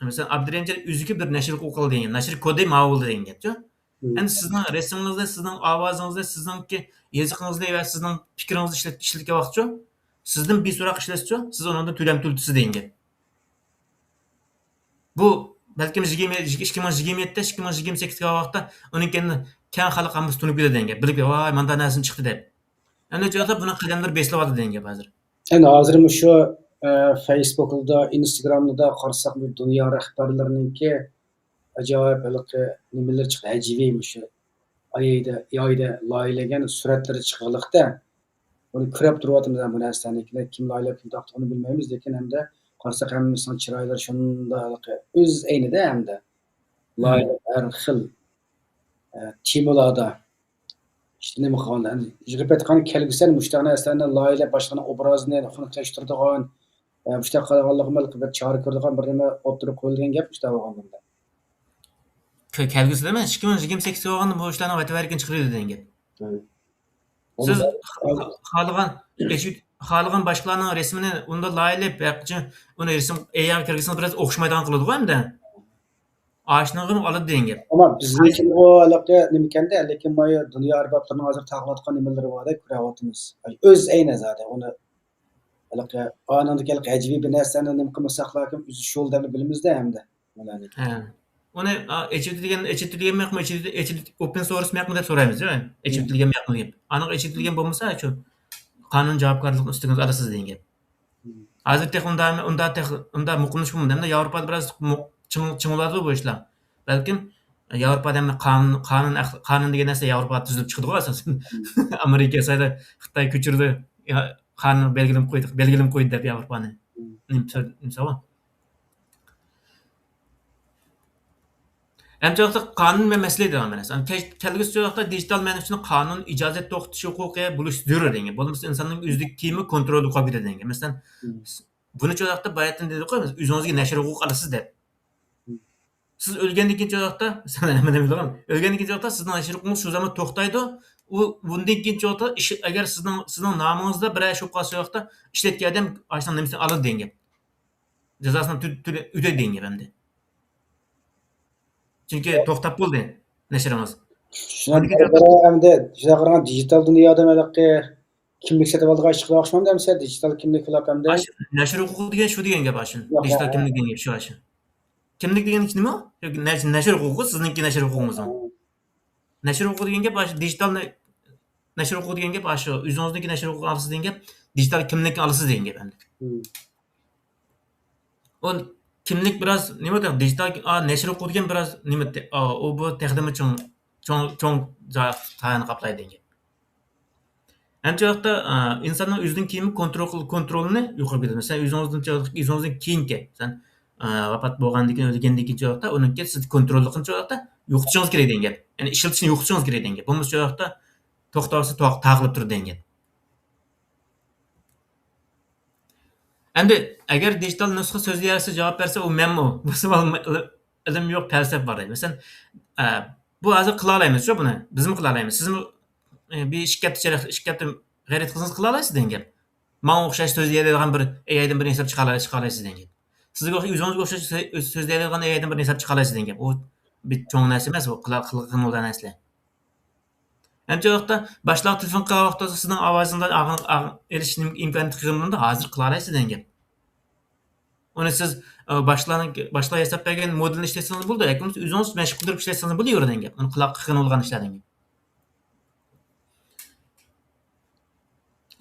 مەسىلەن، ئابدۇرېھىم جېنى ئۆزىگە بىر نەشر ھوقۇقى ئالىدۇ دېگەن، نەشر كودى ماۋۇ بولىدۇ دېگەن گەپچۇ. مم. ئەمدى سىزنىڭ رەسىمىڭىزنى، سىزنىڭ ئاۋازىڭىزنى، سىزنىڭكى يېزىقىڭىزنى ۋە سىزنىڭ پىكرىڭىزنى ئىشلەت-، ئىشلەتكەن ۋاقىتچۇ، سىزدىن بىر سوراق ئىشلەتسىچۇ، سىز ئۇنىڭدىن تۆلەم تۆلىتىسىز دېگەن گەپ. بۇ بەلكىم يىگىرمە، ئىككى مىڭ يىگىرمە يەتتە، ئىككى مىڭ يىگىرمە سەككىز كەلگەن ۋاقىتتا ئۇنىڭ كەينىدىن كەڭ خەلق ھەممىسى تونۇپ كېتىدۇ دېگەن گەپ. بىلىپ، ۋاي، مانداق نەرسىمۇ چىقتى دەپ. ئەمدى شۇ ۋاقىتتا بۇنىڭ قەدەملىرى بېسىلىۋاتىدۇ دېگەن گەپ ھازىر. ئەنە ھازىر مۇشۇ، ئە، فېيسبۇكلاردا، ئىنستاگراملاردا قارىساق، بۇ دۇنيا رەھبەرلىرىنىڭكى ئاجايىپ ھېلىقى نېمىلىرى چىقتى، ھەجۋىي مۇشۇ ئايدا، ئايدا لايىھەلىگەن سۈرەتلىرى چىقىۋالىقتە. بۇنى كۆرۈپ تۇرۇۋاتىمىز، بۇ نەرسىلەرنى كىم لايىھەلەپ، كىم تارتقىنىنى بىلمەيمىز، لېكىن ھەمدە قارىساق ھەممىسىنىڭ چىرايلىرى شۇنداق ئۆز ئەينىدە ھەمدە لايىھەلەر ھەر خىل، ئە، تېمىلاردا ئىشتىنى قىلغان، يىغىپ ئېيتقان كەلگۈسى مۇشۇنداق نەرسىلەرنى لايىھەلەپ باشقىنىڭ ئوبرازىنى خۇنۈكلەشتۈرىدىغان، ئە، مۇشۇنداق قىلىدىغانلىقىمۇ بىر چارە كۆرىدىغان بىر نېمە ئوتتۇرىغا قويۇلغان گەپ مۇشۇنداق بولغاندا. كەلگۈسىدە ئەمەس، ئىككى مىڭ يىگىرمە سەككىز بولغاندا بۇ ئىشلارنىڭ ۋەتە بەرگىنى چىقىرىدۇ دېگەن گەپ. سىز خالىغان، خالىغان باشقىلارنىڭ رەسىمىنى ئۇندا لايىھەلەپ، ئۇنى رەسىم ئېياغا كىرگۈزسىڭىز بىراز ئوخشىمايدىغان قىلىدىغۇ ئەمدى. ئاشۇنىڭغىمۇ ئالىدۇ دېگەن گەپ. ئەمما بىزنىڭكىمۇ ھېلىقى نېمىكەندە، لېكىن ما دۇنيا ئەربابلىرىنىڭ ھازىر تارقىتىۋاتقان نېمىلىرى بار-دە، كۆرۈۋاتىمىز. ئۆز ئەينى زادى ئۇنى ھېلىقى ئانىڭدىكى ھېلىقى ئەجەبىي بىر نەرسىلەرنى نېمە قىلمىساقلاركىن، ئۆزى شۇ دەپلا بىلىمىز-دە ئەمدى. ھە. ئۇنى، ئا، ئېچىۋېتىلگەن، ئېچىۋېتىلگەنمۇ ياقمۇ، ئېچىۋېتىل-، ئېچىۋېتىل-، ئوپېن سورس مۇ ياقمۇ دەپ سورايمىز، يا؟ ئېچىۋېتىلگەنمۇ ياقمۇ دەپ. ئانىڭ ئېچىۋېتىلگەن بولمىسا، شۇ قانۇن جاۋابكارلىقىنى ئۈستىگىڭىزگە ئالىسىز دېگەن گەپ. ھازىر تېخى ئۇندا، ئۇندا تېخى، ئۇندا مۇقىملىشىپ بولمىدى. ئەمدى ياۋروپادا بىراز مۇ-، چىڭ-، چىڭىۋالىدۇ بۇ ئىشلار. بەلكىم ياۋروپادا ھەممە قانۇن، قانۇن ئەخ-، قانۇن دېگەن نەرسە ياۋروپادا تۈزۈلۈپ چىقىدىغۇ ئاساسەن. ئامېرىكا سايدا خىتاي كۆچۈرىدۇ. يا، قانۇن بەلگىلىمە قويدى، بەلگىلىمە قويدى دەپ ياۋروپانى. نېمە سۆز، نېمىسى بۇ؟ ئەمدى قانۇن ۋە مەسىلە دېگەن مەنىسى. كەلگۈسى ۋاقىتتا دىجىتال مەن ئۈچۈن قانۇن، ئىجازەت، توختىتىش ھوقۇقى بولۇش زۆرۈر دېگەن. بولمىسا ئىنساننىڭ ئۆزىدىكى كىيىمى كونترولدا قالىپ كېتىدۇ دېگەن. مەسىلەن، بۇنى چاغدا باياتىن دېدۇق، ئۆزىڭىزگە نەشر ھوقۇقى ئالىسىز دەپ. سىز ئۆلگەندىن كېيىن چاغدا، ئۆلگەندىن كېيىن چاغدا سىزنىڭ نەشر ھوقۇقىڭىز شۇ زامان توختايدۇ. ئۇ، بۇندىن كېيىن چاغدا ئىش، ئەگەر سىزنىڭ، سىزنىڭ نامىڭىزدا بىرەر ئىش بولۇپ قالسا چاغدا ئىشلەتكەن ئادەم ئاشۇنىڭ نېمىسىنى ئالىدۇ دېگەن گەپ. جازاسىنى تۆ-، تۆلە-، ئۆتەيدۇ دېگەن گەپ ئەمدى. چۈنكى توختاپ بولدى نەشرىڭىز. شۇنداق ئەمدى، شۇنداق قارىغاندا دىجىتال دۇنيادا ھېلىقى كىملىك سېتىۋالىدىغان ئىش قىلىۋاتقان ئەمسە، دىجىتال كىملىك قىلىپ ئەمدى. ئاشۇ نەشر ھوقۇقى دېگەن شۇ دېگەن گەپ ئاشۇ. دىجىتال كىملىك دېگەن گەپ شۇ ئاشۇ. كىملىك دېگەن نېمە؟ نەش-، نەشر ھوقۇقى، سىزنىڭكى نەشر ھوقۇقىڭىزمۇ؟ نەشر ھوقۇقى دېگەن گەپ ئاشۇ دىجىتال نە-، نەشر ھوقۇقى دېگەن گەپ ئاشۇ ئۆزىڭىزنىڭكى نەشر ھوقۇقىنى ئالىسىز دېگەن گەپ، دىجىتال كىملىكنى ئالىسىز دېگەن گەپ ئەمدى. ئۇ كىملىك بىراز نېمە دېگەن، دىجىتال، ئا، نەشر ھوقۇقى دېگەن بىراز نېمە دە-، ئا، ئۇ بۇ تېخىمۇ چوڭ، چوڭ، چوڭ جا-، ساھەنى قاپلايدۇ دېگەن گەپ. ئەمدى شۇ ۋاقىتتا، ئا، ئىنساننىڭ ئۆزىنىڭ كىيىمى كونترول قىل-، كونترولىنى يوقىلىپ كېتىدۇ. مەسىلەن، ئۆزىڭىزدىن چىقىپ، ئۆزىڭىزدىن كېيىنكى، مەسىلەن، ئا، ۋاپات بولغاندىن كېيىن، ئۆلگەندىن كېيىن شۇ ۋاقىتتا ئۇنىڭكى سىز كونتروللۇقىنى شۇ ۋاقىتتا يوقىتىشىڭىز كېرەك دېگەن گەپ. يەنى ئىشلىتىشنى يوقىتىشىڭىز كېرەك دېگەن گەپ. بولمىسا شۇ ۋاقىتتا توختاۋسا، تاق-، تاقىلىپ تۇرىدۇ دېگەن گەپ. ئەمدى ئەگەر دىجىتال نۇسخا سۆزلىيەلىسە جاۋاب بەرسە، ئۇ مەنمۇ. بولسا ئىلىم يوق، پەلسەپە بار دەيدۇ. مەسىلەن، ئە، بۇ ھازىر قىلالايمىز شۇ بۇنى. بىزمۇ قىلالايمىز. سىزمۇ، ئە، بىر ئىككى ھەپتە چېرىق، ئىككى ھەپتە غەيرەت قىلسىڭىز قىلالايسىز دېگەن گەپ. ماڭا ئوخشاش سۆزلىيەلەيدىغان بىر ئەي ئايدىن بىرنى ياساپ چىقالاي-، چىقالايسىز دېگەن گەپ. سىزگە ئوخشاش، ئۆزىڭىزگە ئوخشاش سۆ-، سۆزلىيەلەيدىغان ئەي ئايدىن بىرنى ياساپ چىقالايسىز دېگەن گەپ. ئۇ بىر چوڭ نەرسە ئەمەس، ئۇ قىلا-، قىلغىنى بولىدىغان نەرسىلەر. ئەمدى ۋاقىتتا باشلار تېلېفون قىلغان ۋاقىتتا سىزنىڭ ئاۋازىڭىزنى ئاغ-، ئاغ-، ئېلىش ئىم-، ئىمكانىيىتى قىلغىنىڭدا ھازىر قىلالايسىز دېگەن گەپ. ئۇنى سىز، ئا، باشلارنىڭ، باشلار ياساپ بەرگەن مودېلنى ئىشلەتسىڭىز بولىدۇ، ياكى بولمىسا ئۆزىڭىز مەشىق قىلدۇرۇپ ئىشلەتسىڭىز بولىدۇ دېگەن گەپ. ئۇنى قىلا-، قىلغىنى بولغان ئىشلار دېگەن گەپ.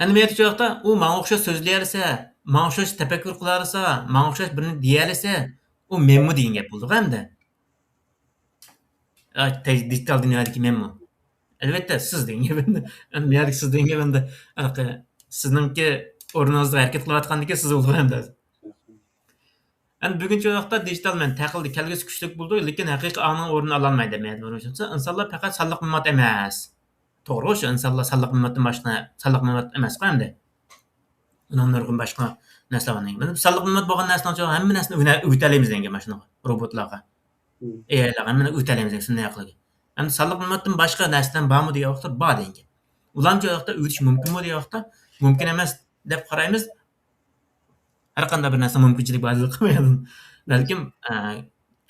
ئەمدى مەيەردىكى ۋاقىتتا ئۇ ماڭا ئوخشاش سۆزلىيەلىسە، ماڭا ئوخشاش تەپەككۇر قىلالىسا، ماڭا ئوخشاش بىرنى دېيەلىسە، ئۇ مەنمۇ دېگەن گەپ بولىدۇ ئەمدى. ئا، تەج-، دىجىتال دۇنيادىكى مەنمۇ. ئەلۋەتتە، سىز دېگەن گەپ ئەمدى. ئەمدى نېمىدېگەن سىز دېگەن گەپ ئەمدى. ھېلىقى سىزنىڭكى ئورنىڭىزدا ھەرىكەت قىلىۋاتقاندىكىن سىز بولغان ئەمدى. ئەمدى بۈگۈنكى ۋاقىتتا دىجىتال مەن تەقلىدى، كەلگۈسى كۈچلۈك بولىدۇ، لېكىن ھەقىقىي ئاڭنىڭ ئورنىنى ئالالمايدۇ. ئىنسانلار پەقەت سانلىق مەلۇمات ئەمەس. توغرىغۇ، شۇ ئىنسانلار سانلىق مەلۇماتتىن باشقا، سانلىق مەلۇمات ئەمەسقۇ ئەمدى. ئۇنىڭ نۇرغۇن باشقا نەرسىلەر بار. مانا سانلىق مەلۇمات بولغان نەرسىنىڭ ئىچىدە ھەممە نەرسىنى ئۆگىنە-، ئۆگىتەلەيمىز دېگەن گەپ مانا شۇنىڭغا. روبوتلارغا. ئېئايلارغا ھەممىنى ئۆگىتەلەيمىز دېگەن شۇنداق قىلغان. ئەمدى سانلىق مەلۇماتتىن باشقا نەرسىلەر بارمۇ دېگەن ۋاقىتتا بار دېگەن گەپ. ئۇلارنى شۇ ۋاقىتتا ئۆگىتىش مۇمكىنمۇ دېگەن ۋاقىتتا مۇمكىن ئەمەس دەپ قارايمىز. ھەر قانداق بىر نەرسە مۇمكىنچىلىك بار دەپ قارىمايدۇ. بەلكىم، ئە،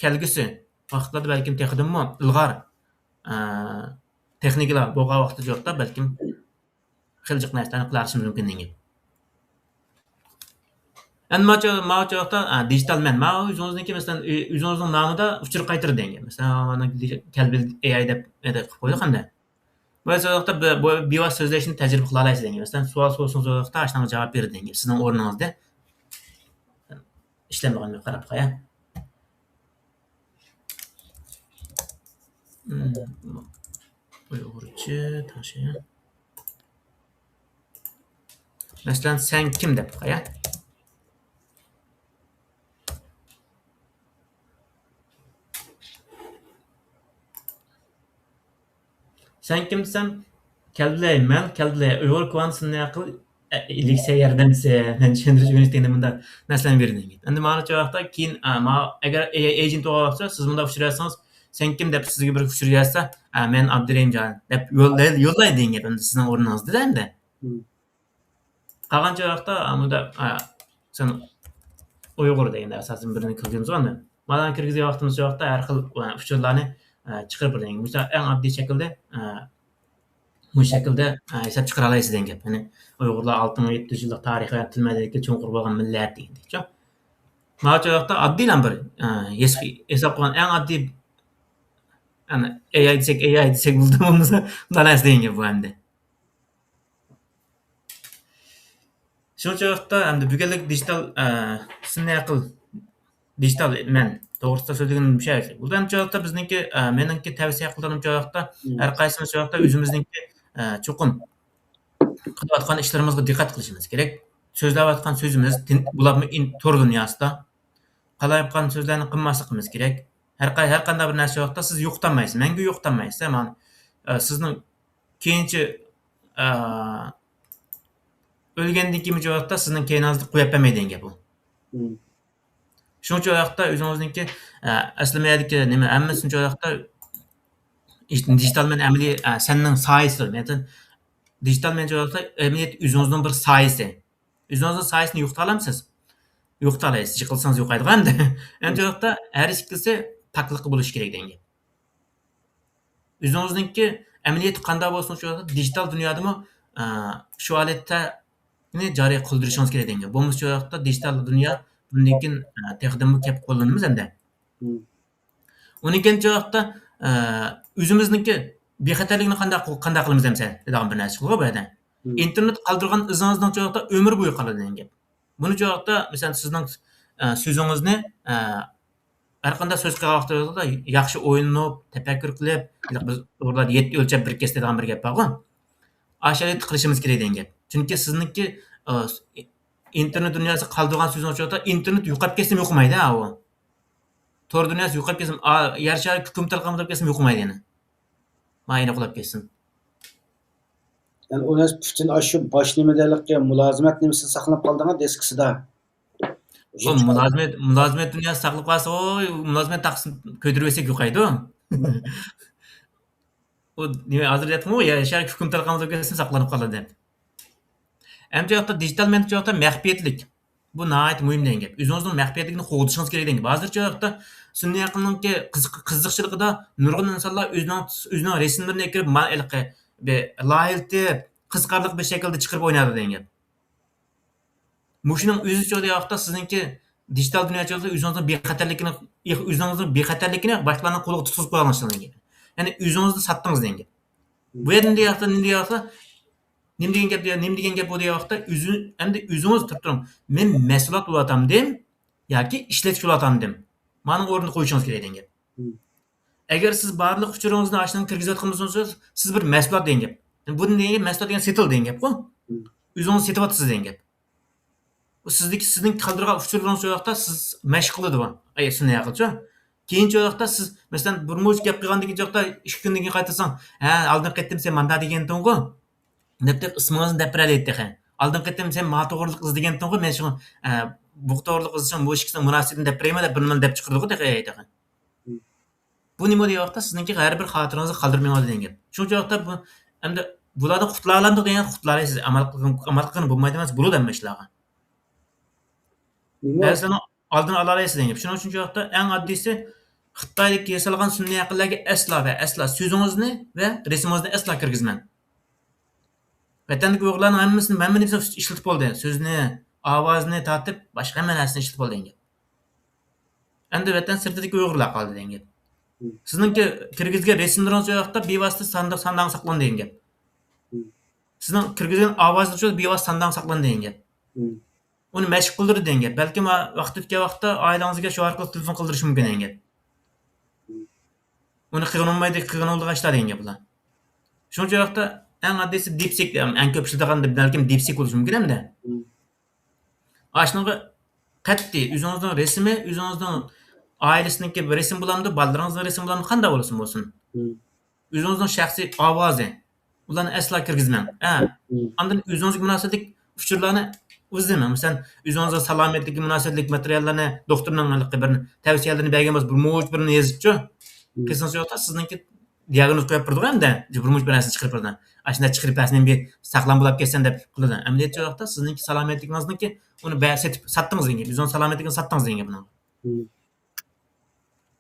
كەلگۈسى ۋاقىتلاردا بەلكىم تېخىدىنمۇ ئىلغار، ئە، تېخنىكىلار بولغان ۋاقىتتا شۇ ۋاقىتتا بەلكىم خېلى جىق نەرسىلەرنى قىلالىشىمىز مۇمكىن دېگەن گەپ. ئەمما ماۋۇ چاغ-، ماۋۇ چاغ ۋاقىتتا، ئە، دىجىتال مەن، ماۋۇ ئۆزىڭىزنىڭكى، مەسىلەن، ئۆ-، ئۆزىڭىزنىڭ نامىدا ئۇچۇر قايتۇر دېگەن گەپ. مەسىلەن، مانا كەلبىل ئېئاي دەپ، ئېدى قىلىپ قويدۇق ئەمدى. بۇ ۋاقىتتا بىۋاسىتە سۆزلەشنى تەجرىبە قىلالايسىز دېگەن گەپ. مەسىلەن، سوئال سورىسىڭىز، ئۇ ۋاقىتتا ئاشۇنىڭغا جاۋاب بېرىدۇ دېگەن گەپ. سىزنىڭ ئورنىڭىزدا ئىشلەنمىگەن قاراپ قوياي. ئۇيغۇرچە تاشيا. مەسىلەن، سەن كىم دەپ باقايا. سەن كىم دېسەم، كەلدىلەي، مەن كەلدىلەي، ئۇيغۇر كونا سۈنئىي ئەقىل، ئە، ئىلىكسە ياردەمچىسى، مەن چۈشەندۈرۈش ئۆگىنىش دېگەن مۇنداق نەرسىلەرنى بېرىدۇ. ئەمدى مانا شۇ ۋاقىتتا كېيىن، ئە، ما-، ئەگەر ئېي ئاي ئېجېنت بولغان ۋاقىتتا سىز مۇنداق ئۇچۇر يازسىڭىز، سەن كىم دەپ سىزگە بىر ئۇچۇر يازسا، ئە، مەن ئابدۇرېھىمجان دەپ يوللاي-، يوللايدۇ دېگەن گەپ ئەمدى سىزنىڭ ئورنىڭىزدا ئەمدى. قالغان چاغ ۋاقىتتا، ئا، مۇنداق، ئا، سەن ئۇيغۇر دېگەندە ئاساسەن بىرنى كىرگۈزىمىز ئاندىن. مانا كىرگۈزگەن ۋاقتىمىز چاغ ۋاقىتتا ھەر خىل، ئا، ئۇچۇرلارنى، ئا، چىقىرىپ بېرىدۇ. مۇشۇنداق ئەڭ ئاددىي شەكىلدە، ئا، مۇشۇ شەكىلدە، ئا، ھېساب چىقىرالايسىز دېگەن گەپ. يەنى ئۇيغۇرلار ئالتە مىڭ يەتتە يۈز يىللىق تارىخى ۋە تىل مەدەنىيىتى چوڭقۇر بولغان مىللەت دېگەندەكچۇ. مانا شۇ ۋاقىتتا ئاددىيلا بىر، ئا، ھېس-، ھېساب قىلغان ئەڭ ئاددىي، ئەنە، ئېي ئاي دېسەك، ئېي ئاي دېسەك بولىدۇ، بولمىسا، مۇنداق نەرسە دېگەن گەپ بۇ ئەمدى. شۇنىڭ ئۈچۈن ۋاقىتتا ئەمدى بۈگۈنلۈك دىجىتال، ئە، سۈنئىي ئەقىل، دىجىتال مەن توغرىسىدا سۆزلىگىنىم شۇ. بۇ ئەمدى شۇ ۋاقىتتا بىزنىڭكى، ئە، مېنىڭكى تەۋسىيە قىلىدىغىنىم شۇ ۋاقىتتا ھەر قايسىمىز شۇ ۋاقىتتا ئۆزىمىزنىڭكى، ئە، چوقۇم قىلىۋاتقان ئىشلىرىمىزغا دىققەت قىلىشىمىز كېرەك. سۆزلەۋاتقان سۆزىمىز، دىن-، بولۇپمۇ ئىن-، تور دۇنياسىدا قالايمىقان سۆزلەرنى قىلماسلىقىمىز كېرەك. ھەر قاي-، ھەر قانداق بىر نەرسە ۋاقىتتا سىز يوقىتالمايسىز، مەڭگۈ يوقىتالمايسىز. مانا، ئە، سىزنىڭ كېيىنچە، ئە، ئۆلگەندىن كېيىن شۇ ۋاقىتتا سىزنىڭ كەينىڭىزدە قويۇپ بەرمەيدۇ دېگەن گەپ ئۇ. شۇنىڭ ئۈچۈن ئۇ ياقتا ئۆزىڭىزنىڭكى، ئە، ئەسلىمىدىكى نېمە، ھەممىسىنى شۇ ياقتا دىجىتال مەن ئەمەلىي، ئە، سەننىڭ سايىسىدۇر. مەسىلەن، دىجىتال مەن شۇ ياقتا ئەمەلىيەتتە ئۆزىڭىزنىڭ بىر سايىسى. ئۆزىڭىزنىڭ سايىسىنى يوقىتالامسىز؟ يوقىتالايسىز. يىقىلسىڭىز يوقايدىغۇ ئەمدى. ئەمدى شۇ ياقتا ھەر ئىككىلىسى پاكلىققا بولۇشى كېرەك دېگەن گەپ. ئۆزىڭىزنىڭكى ئەمەلىيىتى قانداق بولسۇن، شۇ دىجىتال دۇنيادىمۇ، ئە، شۇ ھالەتنى جارى قىلدۇرۇشىڭىز كېرەك دېگەن گەپ. بولمىسا شۇ ۋاقىتتا دىجىتال دۇنيا بۇندىن كېيىن، ئە، تېخىدىنمۇ كەپ قوللىنىمىز ئەمدى. مم. ئۇنىڭ كېيىن شۇ ۋاقىتتا، ئە، ئۆزىمىزنىڭكى بىخەتەرلىكىنى قانداق، قانداق قىلىمىز ئەمسە دەيدىغان بىر نەرسە بار بۇ يەردە. مم. ئىنتېرنېت قالدۇرغان ئىزىڭىزنىڭ شۇ ۋاقىتتا ئۆمۈر بويى قالىدۇ دېگەن گەپ. بۇنى شۇ ۋاقىتتا، مەسىلەن، سىزنىڭ، ئە، سۆزىڭىزنى، ئە، ھەر قانداق سۆز قىلغان ۋاقتىدا ياخشى ئويلىنىپ، تەپەككۇر قىلىپ، بىز ئۇيغۇرلاردا يەتتە ئۆلچەپ بىر كەس دەيدىغان بىر گەپ بارغۇ. ئاشۇ ھالەتتە قىلىشىمىز كېرەك دېگەن گەپ. چۈنكى سىزنىڭكى، ئا، ئىنتېرنېت دۇنياسى قالدۇرغان سۆزىڭىز شۇ ۋاقىتتا ئىنتېرنېت يوقاپ كەتسىمۇ يوقىمايدۇ، ھە، ئۇ. تور دۇنياسى يوقاپ كەتسىمۇ، ئا، يەر شارى كۇكۇمتال قالدۇرۇپ كەتسىمۇ يوقىمايدۇ يەنە. مايىنى قۇلاپ كەتسۇن. يەنى ئۇ نەرسە پۈتۈن ئاشۇ باش نېمىدەلىكى مۇلازىمەت نېمىسىدە ساقلىنىپ قالدىغان دىسكىسىدا. بۇ مۇلازىمەت، مۇلازىمەت دۇنياسى ساقلىنىپ قالسا، ئوي، مۇلازىمەت تاختىسىنى كۆتۈرۈۋەتسەك يوقايدۇ. ئۇ نېمە، ھازىر دەپتىمۇ، يەر شارى كۇكۇمتال قالدۇرۇپ كەتسىمۇ ساقلىنىپ قالىدۇ دەپ. ئەمدى بۇ ياقتا دىجىتال مەدەنىيەت بۇ ياقتا مەخپىيەتلىك. بۇ ناھايىتى مۇھىم دېگەن گەپ. ئۆزىڭىزنىڭ مەخپىيەتلىكىنى قوغدىشىڭىز كېرەك دېگەن گەپ. ھازىرچە بۇ ياقتا سۈنئىي ئەقىلنىڭكى قىزىق-، قىزىقچىلىقىدا نۇرغۇن ئىنسانلار ئۆزىنىڭ، ئۆزىنىڭ رەسىملىرىنى ئەكىرىپ، ما-، ھېلىقى بىر لايىھىلىتىپ، قىزىقارلىق بىر شەكىلدە چىقىرىپ ئوينايدۇ دېگەن گەپ. مۇشۇنىڭ ئۆزىچۇ دېگەن ۋاقىتتا سىزنىڭكى دىجىتال دۇنيا ئىچىدە ئۆزىڭىزنىڭ بىخەتەرلىكىنى، ئۆزىڭىزنىڭ بىخەتەرلىكىنى باشقىلارنىڭ قولىغا تۇتقۇزۇپ قويغانلىقىڭىز دېگەن گەپ. يەنى ئۆزىڭىزنى ساتتىڭىز دېگەن گەپ. بۇ يەردە نېمە دېگەن گەپ، نېمە دېگەن گەپ، نېمە دېگەن گەپ بۇ دېگەن ۋاقىتتا، ئۆزى، ئەمدى ئۆزىڭىز تۇرۇپ تۇرۇڭ. مەن مەھسۇلات بولۇۋاتامدىم ياكى ئىشلەتكۈچى بولۇۋاتامدىم؟ مانىڭ ئورنىدا قويۇشىڭىز كېرەك دېگەن گەپ. ئەگەر سىز بارلىق ئۇچۇرىڭىزنى ئاشۇنىڭغا كىرگۈزۈۋاتقان بولسىڭىز، سىز بىر مەھسۇلات دېگەن گەپ. بۇنى دېگەن گەپ، مەھسۇلات دېگەن سېتىل دېگەن گەپقۇ. ئۆزىڭىز سېتىۋاتىسىز دېگەن گەپ. ئۇ سىزدىكى، سىزنىڭ قالدۇرغان ئۇچۇرلىرىڭىز شۇ ۋاقىتتا سىز مەشىق قىلىدۇ بۇ. ئەي، سىزنى ھەقىلچۇ. كېيىنچە ۋاقىتتا سىز، مەسىلەن، بىر مۇنچە گەپ قىلغاندىن كېيىن ۋاقىتتا ئىككى كۈندىن كېيىن قايتىساڭ، ھە، ئالدىنقى قېتىم سەن ماندا دېگەنتىڭغۇ دەپ، تېخى ئىسمىڭىزنى دەپ بېرەلەيدۇ تېخى. ئالدىنقى قېتىم سەن ما توغرىلىق ئىزدىگەنتىڭغۇ، مەن شۇ، ئە، بۇ توغرىلىق ئىزدىشىڭ، بۇ ئىككىسىنىڭ مۇناسىۋىتىنى دەپ بېرەيمۇ دەپ بىر نېمىنى دەپ چىقىرىدىغۇ تېخى، تېخى. بۇ نېمە دېگەن ۋاقىتتا سىزنىڭكى ھەر بىر خاتىرىڭىزنى قالدۇرۇپ مېڭىۋاتىدۇ دېگەن گەپ. شۇنچە ۋاقىتتا بۇ، ئەمدى بۇلاردىن قۇتۇلالايمىز دېگەن، قۇتۇلالايسىز. ئامال قىلغىن، ئامال قىلغىنى بولمايدۇ ئەمەس، بولىدۇ ھەممە ئىشلارغا. نېمە؟ بەزىلەرنىڭ ئالدىنى ئالالايسىز دېگەن گەپ. شۇنىڭ ئۈچۈن شۇ ۋاقىتتا ئەڭ ئاددىيسى، خىتايدىكى ياسالغان سۈنئىي ئەقىللەرگە ئەسلا ۋە ئەسلا سۆزىڭىزنى ۋە رەسىمىڭىزنى ئەسلا كىرگۈزمەڭ. ۋەتەندىكى ئۇيغۇرلارنىڭ ھەممىسىنى، ھەممە نېمىسىنى ئىشلىتىپ بولدى. سۆزنى، ئاۋازنى تارتىپ، باشقا ھەممە نەرسىنى ئىشلىتىپ بولدى دېگەن گەپ. ئەمدى ۋەتەن سىرتىدىكى ئۇيغۇرلار قالدى دېگەن گەپ. سىزنىڭكى كىرگۈزگەن رەسىملىرىڭىز شۇ ۋاقىتتا بىۋاسىتە ساندا-، سانداڭ ساقلىنىدۇ دېگەن گەپ. سىزنىڭ كىرگۈزگەن ئاۋازىڭىز شۇ بىۋاسىتە سانداڭ ساقلىنىدۇ دېگەن گەپ. ئۇنى مەشىق قىلدۇرىدۇ دېگەن گەپ. بەلكىم ۋاقىت ئۆتكەن ۋاقىتتا ئائىلىڭىزگە شۇ ئارقىلىق تېلېفون قىلدۇرۇشى مۇمكىن دېگەن گەپ. ئۇنى قىلغىنى بولمايدۇ، قىلغىنى بولىدىغان ئىشلار دېگەن گەپ بۇلار. شۇنىڭ ئۈچۈن ۋاقىتتا ئەڭ ئاددىيسى دىپسىك، ئەڭ كۆپ ئىشلىتىدىغان بەلكىم دىپسىك بولۇشى مۇمكىن ئەمدى. ئاشۇنىڭغا قەتئىي ئۆزىڭىزنىڭ رەسىمى، ئۆزىڭىزنىڭ ئائىلىسىنىڭكى بىر رەسىمى بولامدۇ، بالىلىرىڭىزنىڭ رەسىمى بولامدۇ، قانداق بولسۇن بولسۇن. ئۆزىڭىزنىڭ شەخسىي ئاۋازى، ئۇلارنى ئەسلا كىرگۈزمەڭ. ھە. ئاندىن ئۆزىڭىزگە مۇناسىۋەتلىك ئۇچۇرلارنى ئىزدىمەڭ. مەسىلەن، ئۆزىڭىزنىڭ سالامەتلىكىگە مۇناسىۋەتلىك ماتېرىياللارنى، دوختۇرنىڭ ھېلىقى بىر تەۋسىيەلىرىنى بەرگەن بولسا، بىر مۇنچە بىرنى يېزىپچۇ. قىلسىڭىز، سىزنىڭكى دىئاگنوز قويۇپ بېرىدىغۇ ئەمدى، بىر مۇنچە بىر نەرسىنى چىقىرىپ بېرىدۇ. ئاشۇنداق چىقىرىپ بەرسىنى بىر ساقلام بولاپ كەتسەن دەپ قىلىدۇ. ئەمەلىيەتچى ۋاقىتتا سىزنىڭكى سالامەتلىكىڭىزنىڭكى ئۇنى بە-، سېتىپ ساتتىڭىز دېگەن گەپ. ئۆزىڭىز سالامەتلىكىنى ساتتىڭىز دېگەن گەپ بۇنىڭ.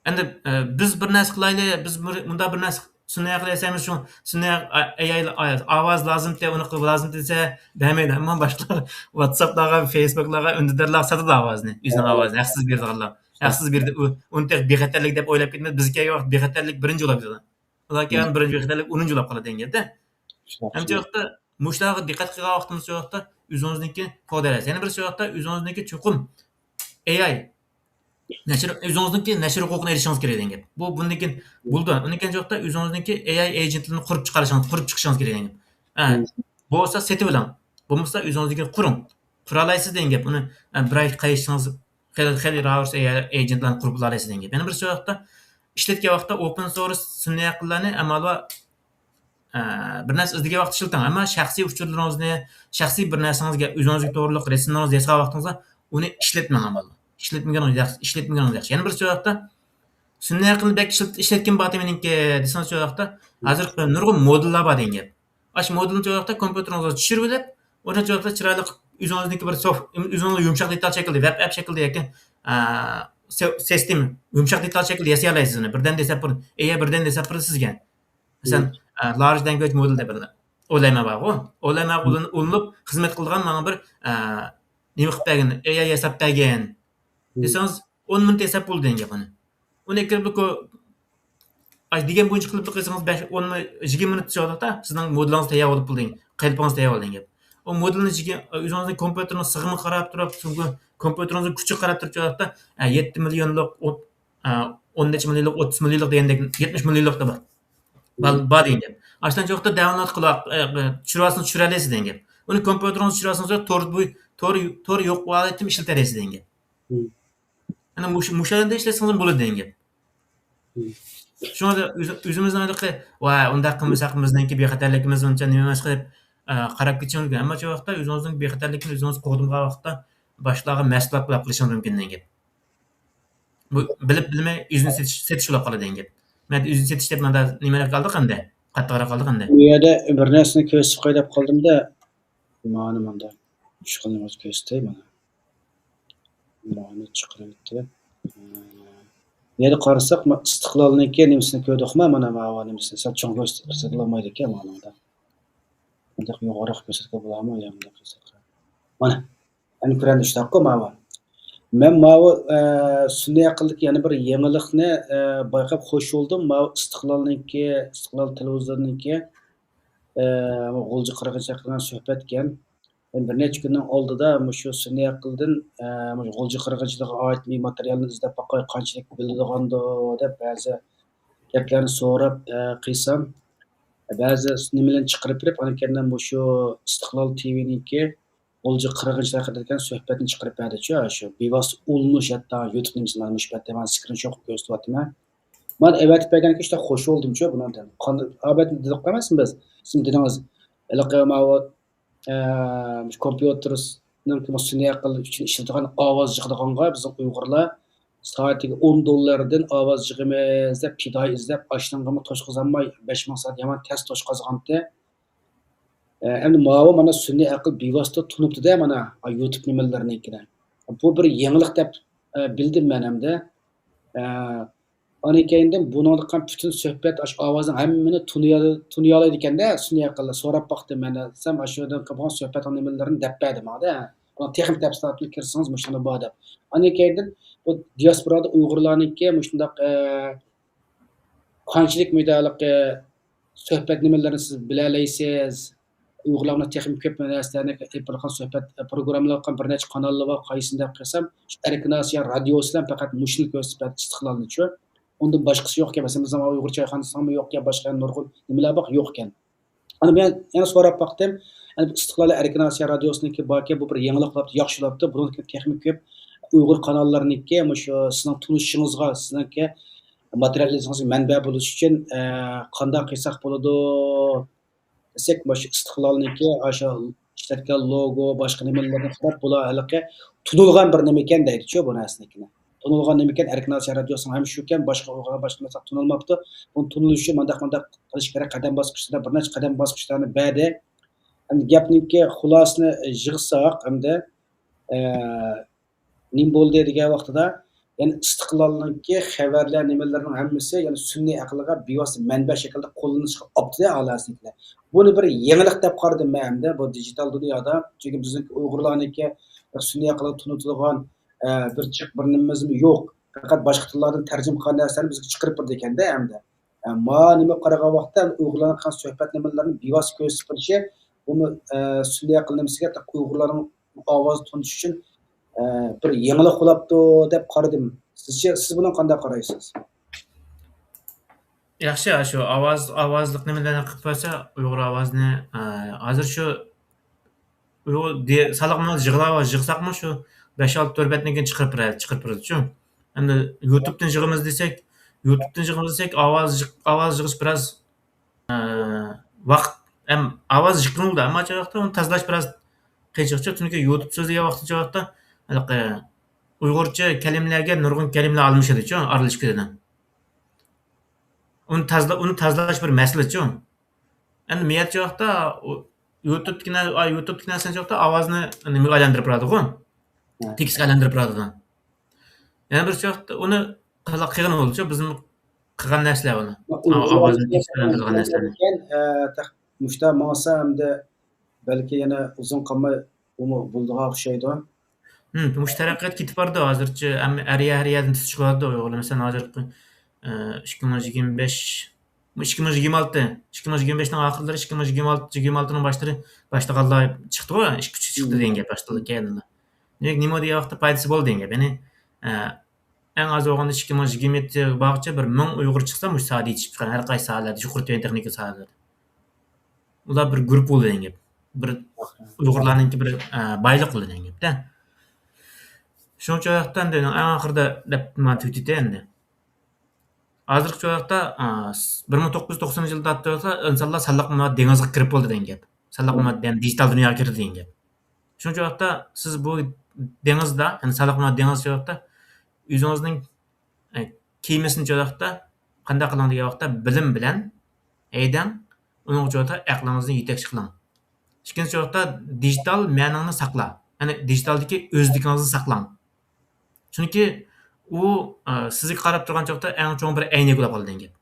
ئەمدى، ئە، بىز بىر نەرسە قىلايلى، بىز بىر، مۇنداق بىر نەرسە سۈنئىي ئەقىل ياسايمىز، شۇ سۈنئىي ئەق-، ئەي-، ئەي-، ئاۋاز لازىمتى، ئۇنى قىلىپ لازىمتى دېسە، بەرمەيدۇ. ئەمما باشقىلار ۋاتساپلارغا، فېيسبۇكلارغا، ئۈندىدارلارغا ساتىدۇ ئاۋازنى، ئۆزىنىڭ ئاۋازىنى ھەقسىز بېرىدىغانلار. ھەقسىز بېرىدۇ. ئۇ، ئۇنى تېخى بىخەتەرلىك دەپ ئويلاپ كەتمەيدۇ. بىز كەلگەن ۋاقىت بىخەتەرلىك بىرىنچى بولاپ كېتىدۇ. ئۇلار كەلگەن بىرىنچى بىخەتەرلىك ئونىنچى بولاپ قالىدۇ دېگەن گەپتە. ئەمدى شۇ ۋاقىتتا مۇشۇلارغا دىققەت قىلغان ۋاقتىمىز شۇ ۋاقىتتا ئۆزىڭىزنىڭكى كودېرەس. يەنە بىرسى شۇ ۋاقىتتا ئۆزىڭىزنىڭكى چوقۇم ئېي ئاي نەشر، ئۆزىڭىزنىڭكى نەشر ھوقۇقىنى ئېلىشىڭىز كېرەك دېگەن گەپ. بۇ، بۇندىن كېيىن بولىدۇ. ئۇنىڭ كېيىن شۇ ۋاقىتتا ئۆزىڭىزنىڭكى ئېي ئاي ئېجېنتلىرىنى قۇرۇپ چىقىرىشىڭىز، قۇرۇپ چىقىشىڭىز كېرەك دېگەن گەپ. ھە. بولسا سېتىۋېلىڭ. بولمىسا ئۆزىڭىزنىڭكىنى قۇرۇڭ. قۇرالايسىز دېگەن گەپ. ئۇنى، ئە، بىر ئاي قايىشىڭىز خېلى، خېلى راۋۇرس ئېجېنتلارنى قۇرۇپ بولالايسىز دېگەن گەپ. يەنە بىرسى شۇ ۋاقىتتا ئىشلەتكەن ۋاقىتتا ئوپېن سورس سۈنئىي ئەقىللەرنى ئەمما ئە، بىر نەرسە ئىزدىگەن ۋاقىتتا ئىشلىتىڭ. ئەمما شەخسىي ئۇچۇرلىرىڭىزنى، شەخسىي بىر نەرسىڭىزگە، ئۆزىڭىزگە توغرىلىق رەسىملىرىڭىزنى ياسىغان ۋاقتىڭىزدا ئۇنى ئىشلەتمەڭ ئەمما. ئىشلەتمىگىنىڭىز ياخشى، ئىشلەتمىگىنىڭىز ياخشى. يەنە بىرسى شۇ ۋاقىتتا سۈنئىي ئەقىلنى بەك ئىشلەت-، ئىشلەتكىم بار مېنىڭكى دېسىڭىز شۇ ۋاقىتتا ھازىر نۇرغۇن مودېللار بار دېگەن گەپ. ئاشۇ مودېلنى شۇ ۋاقىتتا كومپيۇتېرىڭىزغا چۈشۈرۈۋېلىپ، ئۇنى شۇ ۋاقىتتا چىرايلىق ئۆزىڭىزنىڭكى بىر سوف-، ئۆزىڭىزنىڭ يۇمشاق دېتال شەكلىدە، ۋېب ئەپ شەكلىدە ياكى، ئە، سىستېما يۇمشاق دېتال شەكلىدە ياسىيالايسىز ئۇنى. بىردەم دېسە بىر، ئېي ئاي بىردەم دېسە بىر سىزگە. مەسىلەن، ئە، لارج لانگۋېج مودېل دەپ بىر ئولايما بارغۇ. ئولايما ئۇلىنىپ خىزمەت قىلىدىغان ماڭا بىر، ئە، نېمە قىلىپ بەرگەن، ئېي ئاي ياساپ بەرگەن دېسىڭىز، ئون مىنۇت ياساپ بولىدۇ دېگەن گەپ ئۇنى. ئۇنى ئەكىرىپ، ئاش دېگەن بويىچە قىلىپ قىلسىڭىز، بەش، ئون، يىگىرمە مىنۇت چىقىۋاتىدۇ، سىزنىڭ مودېلىڭىز تەييار بولۇپ بولدى، قېلىپىڭىز تەييار بولدى دېگەن گەپ. ئۇ مودېلنى يىگىر-، ئۆزىڭىزنىڭ كومپيۇتېرنىڭ سىغىمىغا قاراپ تۇرۇپ، كومپيۇتېرىڭىزنىڭ كۈچىگە قاراپ تۇرۇپ، شۇ ۋاقىتتا، ئە، يەتتە مىليونلۇق، ئون، ئە، ئون نەچچە مىليونلۇق، ئوتتۇز مىليونلۇق دېگەندەك، يەتمىش مىليونلۇق دا بار. بار، بار دېگەن گەپ. ئاشۇنداق شۇ ۋاقىتتا داۋۇنلود قىلىپ، ئە، چۈشۈرۈۋالسىڭىز چۈشۈرەلەيسىز دېگەن گەپ. ئۇنى كومپيۇتېرىڭىزدا چۈشۈرۈۋالسىڭىز، تور بوي-، تور، تور يوق ۋاقىتتا ئىشلىتەلەيسىز دېگەن گەپ. ئەنە مۇشۇ، مۇشۇ يەردە ئىشلەتسىڭىز بولىدۇ دېگەن گەپ. شۇڭا ئۆز-، ئۆزىمىزنىڭ ھېلىقى، ۋاي، ئۇنداق قىلمىساق، بىزنىڭكى بىخەتەرلىكىمىز ئۇنچە نېمە ئەمەس قىلىپ، ئە، قاراپ كېتىشىمىز مۇمكىن. ئەمما شۇ ۋاقىتتا ئۆزىڭىزنىڭ بىخەتەرلىكىنى ئۆزىڭىز قوغدىمىغان ۋاقىتتا باشقىلارغا مەھسۇلات بولاپ قېلىشىڭىز مۇمكىن دېگەن گەپ. بۇ بىلىپ بىلمەي ئۆزىنى سېتىش، سېتىش بولاپ قالىدۇ دېگەن گەپ. مەن ئۆزىنى سېتىش دەپ مانا نېمىرەك قالدۇق ئەمدى؟ قاتتىقراق قالدۇق ئەمدى. بۇ يەردە بىر نەرسىنى كۆرسىتىپ قوي دەپ قالدىم-دە. مانا مۇنداق. ئۈچ خىل نېمىنى كۆرسىتەي مانا. مانا چىقىرىۋېتىپ. بۇ يەردە قارىساق، ما-، ئىستىقلالنىڭكى نېمىسىنى كۆردۇقما؟ مانا ماۋۇ نېمىسىنى سەل چوڭ كۆرسىتىپ قىلساق بولمايدىكەن مانا مۇنداق. مۇنداق يۇقىرىراق كۆرسەتكىلى بولامۇ يا مۇنداق كۆرسەتكىلى؟ مانا. ئەمدى كۆرەندى شۇنداققۇ ماۋۇ. مەن ماۋۇ، ئە، سۈنئىي ئەقىلدىكى يەنە بىر يېڭىلىقنى، ئە، بايقاپ خوش بولدۇم. ماۋۇ ئىستىقلالنىڭكى، ئىستىقلال تېلېۋىزورىنىڭكى، ئە، غۇلجا قىرغىنچىلىقىغا قىلغان سۆھبەتكەن. مەن بىر نەچچە كۈننىڭ ئالدىدا مۇشۇ سۈنئىي ئەقىلدىن، ئە، مۇشۇ غۇلجا قىرغىنچىلىقىغا ئائىت بىر ماتېرىيالنى ئىزدەپ باقاي، قانچىلىك بىلىدىغاندۇ دەپ بەزى گەپلەرنى سوراپ، ئە، قىلسام، بەزى نېمىلەرنى چىقىرىپ بېرىپ، ئاندىن كېيىن مۇشۇ ئىستىقلال تىۋىنىڭكى غۇلجا قىرغىنچىلىق ھەققىدە دېگەن سۆھبەتنى چىقىرىپ بەردىچۇ، شۇ بىۋاسىتە ئۇلىنىش ھەتتا يۇتۇب نېمىسى مانا مۇشۇ پەتتە مانا سكرىنشوت قىلىپ كۆرسىتىۋاتىمەن. مانا ئەۋەتىپ بەرگەنكەن شۇنداق خوش بولدۇمچۇ بۇنىڭدىن. قانداق ئەۋەتتى دېدۇق ئەمەسمۇ بىز؟ سىز دېدىڭىز، ھېلىقى ماۋۇ، ئە، مۇشۇ كومپيۇتېرنىڭ سۈنئىي ئەقىل ئۈچۈن ئىشلىتىدىغان ئاۋاز يىغىدىغانغا بىزنىڭ ئۇيغۇرلار سائىتىگە ئون دوللاردىن ئاۋاز يىغىمىز دەپ پىدائىي ئىزدەپ، ئاشۇنىڭغىمۇ توشقۇزالماي بەش مىڭ سائەت يامان تەس توشقازغانتى. ئە، ئەمدى ماۋۇ مانا سۈنئىي ئەقىل بىۋاسىتە تونۇپتۇ-دە، مانا، ئا، يۇتۇب نېمىلىرىنىڭكىنى. بۇ بىر يېڭىلىق دەپ، ئە، بىلدىم مەن ئەمدى. ئە، ئاندىن كېيىندىن بۇنىڭدا قىلغان پۈتۈن سۆھبەت ئاشۇ ئاۋازنىڭ ھەممىنى تونۇيال-، تونۇيالايدىكەن-دە، سۈنئىي ئەقىلدە. سوراپ باقتىم مەن دېسەم، ئاشۇ يەردىن قىلغان سۆھبەتنىڭ نېمىلىرىنى دەپ بەردى ماڭا-دە. بۇنىڭ تېخىمۇ تەپسىلاتىنى كىرسىڭىز، مۇشۇنداق بار دەپ. ئاندىن كېيىندىن بۇ دىياسپورادا ئۇيغۇرلارنىڭكى مۇشۇنداق، ئە، قانچىلىك مۇددىئالىقى سۆھبەت نېمىلىرىنى سىز بىلەلەيسىز؟ ئۇيغۇرلارنىڭ تېخىمۇ كۆپ نەرسىلەرنى ئېلىپ بارغان سۆھبەت پروگراممىلار قىلغان بىر نەچچە قاناللار بار، قايسىنى دەپ قىلسام، شۇ ئەركىن ئاسىيا رادىيوسى بىلەن پەقەت مۇشۇنى كۆرسىتىپ بەردى، ئىستىقلالنىچۇ. ئۇندىن باشقىسى يوق ئىكەن. مەسىلەن، بىزنىڭ ئۇيغۇر چايخانىسىنىڭمۇ يوق ئىكەن، باشقا نۇرغۇن نېمىلەر بار، يوق ئىكەن. ئەنە مەن يەنە سوراپ باقتىم. ئەنە ئىستىقلال ئەركىن ئاسىيا رادىيوسىنىڭكى باركەن، بۇ بىر يېڭىلىق بولاپتۇ، ياخشى بولاپتۇ. بۇنىڭدىن كېيىن تېخىمۇ كۆپ ئۇيغۇر قاناللىرىنىڭكى مۇشۇ سىزنىڭ تونۇشۇشىڭىزغا، سىزنىڭكى ماتېرىيالىزىڭىزغا مەنبە بولۇش ئۈچۈن، ئە، قانداق قىلساق بولىدۇ دېسەك، مۇشۇ ئىستىقلالنىڭكى ئاشۇ ئىشلەتكەن لوگو، باشقا نېمىلىرىنى قاراپ، بۇلار ھېلىقى تونۇلغان بىر نېمىكەن دەيدىچۇ بۇ نەرسىنىڭكىنى. تونۇلغان نېمىكەن، ئەركىن ئاسىيا رادىيوسىنىڭ ھەم شۇكەن، باشقا ئۇيغۇرغا باشقا نېمە تونۇلماپتۇ. بۇنى تونۇلۇش ئۈچۈن مانداق، مانداق قىلىش كېرەك، قەدەم باسقۇچلىرىدا بىر نەچچە قەدەم باسقۇچلارنى بەردى. ئەمدى گەپنىڭكى خۇلاسىنى يىغساق، ئەمدى، ئە، نېمە بولدى دېگەن ۋاقتىدا، يەنى ئىستىقلالنىڭكى خەۋەرلەر نېمىلىرىنىڭ ھەممىسى، يەنى سۈنئىي ئەقىلگە بىۋاسىتە مەنبە شەكلىدە قوللىنىشقا ئاپتىدە ئالاسىنىڭكىلەر. بۇنى بىر يېڭىلىق دەپ قارىدىم مەن ئەمدى بۇ دىجىتال دۇنيادا. چۈنكى بىزنىڭكى ئۇيغۇرلارنىڭكى سۈنئىي ئەقىلگە تونۇتىدىغان، ئە، بىر جىق بىر نېمىمىزمۇ يوق. پەقەت باشقا تىللاردىن تەرجىمە قىلغان نەرسىلەرنى بىزگە چىقىرىپ بېرىدىكەندە ئەمدى. ئە، ما نېمە قارىغان ۋاقىتتا ئۇيغۇرلارنىڭ قىلغان سۆھبەت نېمىلىرىنى بىۋاسىتە كۆرسىتىپ بېرىشى، بۇمۇ، ئە، سۈنئىي ئەقىل نېمىسىگە ئۇيغۇرلارنىڭ ئاۋازى تونۇش ئۈچۈن، ئە، بىر يېڭىلىق بولاپتۇ دەپ قارىدىم. سىزچە، سىز بۇنىڭغا قانداق قارايسىز؟ ياخشى، شۇ ئاۋاز، ئاۋازلىق نېمىلەرنى قىلىپ بەرسە، ئۇيغۇر ئاۋازىنى، ئە، ھازىر شۇ ئۇيغۇر دى-، سانلىق مەنبە يىغلا-، يىغساقمۇ شۇ بەش-ئالتە تور بەتتىن كېيىن چىقىرىپ بېرە-، چىقىرىپ بېرىدىچۇ. ئەمدى يۇتۇبتىن يىغىمىز دېسەك، يۇتۇبتىن يىغىمىز دېسەك، ئاۋاز يىغ-، ئاۋاز يىغىش بىراز، ئە، ۋاقىت، ئەم، ئاۋاز يىغىلىدۇ، ئەمما شۇ ۋاقىتتا ئۇنى تازىلاش بىراز قىيىنچىلىقچۇ. چۈنكى يۇتۇب سۆزلىگەن ۋاقتىچۇ ۋاقىتتا ھېلىقى ئۇيغۇرچە كەلىمىلەرگە نۇرغۇن كەلىمىلەر ئارىلىشىدىچۇ، ئارىلىشىپ كېتىدۇ. ئۇنى تازىلا-، ئۇنى تازىلاش بىر مەسىلىچۇ. ئەمدى مىيەتچى ۋاقىتتا ئۇ يۇتۇبتىكى نە-، ئا، يۇتۇبتىكى نەرسىنى ۋاقىتتا ئاۋازنى نېمىگە ئايلاندۇرۇپ بېرىدىغۇ؟ ھە. تېكىستكە ئايلاندۇرۇپ بېرىدۇ. يەنە بىر ۋاقىتتا ئۇنى قىلغىنى بولىدۇچۇ، بىزمۇ قىلغان نەرسىلەر ئۇنى. ئا-، ئاۋازنى تېكىستكە ئايلاندۇرغان نەرسىلەرنى. ئە، تەخ-، مۇشتا ماڭسا ئەمدى بەلكى يەنە ئۇزۇن قالماي ئۇمۇ بولىدىغان ئوخشايدۇ. ھىم، مۇشۇ تەرەققىيات كېتىپ بارىدۇ. ھازىرچە ھەممە ھەر يەر، ھەر يەردىن تۇتۇشقا بارىدۇ ئۇيغۇرلار. مەسىلەن، ھازىر، ئە، ئىككى مىڭ يىگىرمە بەش، بۇ ئىككى مىڭ يىگىرمە ئالتە، ئىككى مىڭ يىگىرمە بەشنىڭ ئاخىرلىرى، ئىككى مىڭ يىگىرمە ئالتە، يىگىرمە ئالتىنىڭ باشلىرى، باشلىغانلار چىقتىغۇ، ئىككى، ئۈچ چىقتى دېگەن گەپ، باشلىدى كەينىلا. دېمەك، نېمە دېگەن ۋاقىتتا پايدىسى بولدى دېگەن گەپ. يەنى، ئە، ئەڭ ئاز بولغاندا ئىككى مىڭ يىگىرمە يەتتە بارغۇچە بىر مىڭ ئۇيغۇر چىقسا، مۇشۇ ساھەدە يېتىشىپ چىققان، ھەر قايسى ساھەلەردە، يۇقىرى تۆۋەن تېخنىكا ساھەلىرىدە. ئۇلار بىر گۇرۇپپا بولىدۇ دېگەن گەپ. بىر ئۇيغۇرلارنىڭكى بىر، ئە، بايلىق بولىدۇ دېگەن گەپتە. شۇنىڭ ئۈچۈن ئەڭ ئاخىرىدا دەپ مانا تۈگىتىدۇ ئەمدى. ھازىرقى ۋاقىتتا، ئا، س-، بىر مىڭ توققۇز يۈز توقسان يىلدا ئىنسانلار سانلىق مەلۇمات دېڭىزىغا كىرىپ بولدى دېگەن گەپ. سانلىق مەلۇمات، يەنى دىجىتال دۇنياغا كىردى دېگەن گەپ. شۇنىڭ ۋاقىتتا سىز بۇ دېڭىزدا، يەنى سانلىق مەلۇمات دېڭىزى ۋاقىتتا ئۆزىڭىزنىڭ، ئە، كېمىسىنى ۋاقىتتا قانداق قىلىڭ دېگەن ۋاقىتتا بىلىم بىلەن ھەيدەڭ، ئۇنىڭ ۋاقىتتا ئەقلىڭىزنى يېتەكچى قىلىڭ. ئىككىنچى ۋاقىتتا دىجىتال مەنىڭنى ساقلا. يەنى دىجىتالدىكى ئۆزلۈكىڭىزنى ساقلاڭ. چۈنكى ئۇ، ئە، سىزگە قاراپ تۇرغان چاغدا ئەڭ چوڭ بىر ئەينەك بولۇپ قالىدۇ دېگەن گەپ.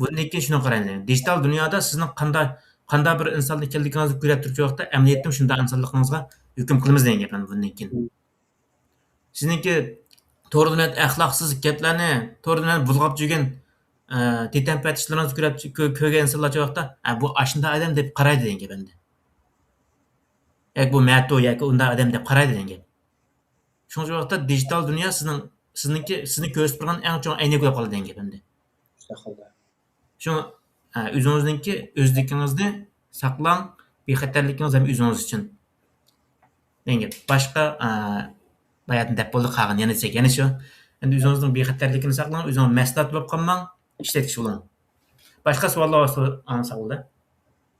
بۇندىن كېيىن شۇنى قارايلى. دىجىتال دۇنيادا سىزنىڭ قانداق، قانداق بىر ئىنساننى ئىكەنلىكىڭىزنى كۆرۈپ تۇرۇش ۋاقىتتا ئەمەلىيەتتە شۇنداق ئىنسانلىقىڭىزغا ھۆكۈم قىلىمىز دېگەن گەپ بۇندىن كېيىن. سىزنىڭكى توردا ئەخلاقسىز گەپلەرنى، توردا بۇلغاپ يۈرگەن، ئە، تېتەمپەت ئىشلىرىڭىزنى كۆرۈپ، كۆ-، كۆرگەن ئىنسانلار شۇ ۋاقىتتا، ئە، بۇ ئاشۇنداق ئادەم دەپ قارايدۇ دېگەن گەپ ئەمدى. ياكى بۇ مەتۇ ياكى ئۇنداق ئادەم دەپ قارايدۇ دېگەن گەپ. شۇڭا شۇ ۋاقىتتا دىجىتال دۇنيا سىزنىڭ، سىزنىڭكى، سىزنى كۆرسىتىپ تۇرغان ئەڭ چوڭ ئەينەك بولۇپ قالدى دېگەن گەپ ئەمدى. شۇڭا، ئە، ئۆزىڭىزنىڭكى ئۆزلۈكىڭىزنى ساقلاڭ، بىخەتەرلىكىڭىز ھەم ئۆزىڭىز ئۈچۈن. دېگەن گەپ. باشقا، ئە، باياتىن دەپ بولدى، قالغىنى يەنە دېسەك، يەنە شۇ. ئەمدى ئۆزىڭىزنىڭ بىخەتەرلىكىنى ساقلاڭ، ئۆزىڭىز مەستات بولۇپ قالماڭ، ئىشلەتكۈچى بولۇڭ. باشقا سوئاللار بولسا، ئاڭلىساق بولدى.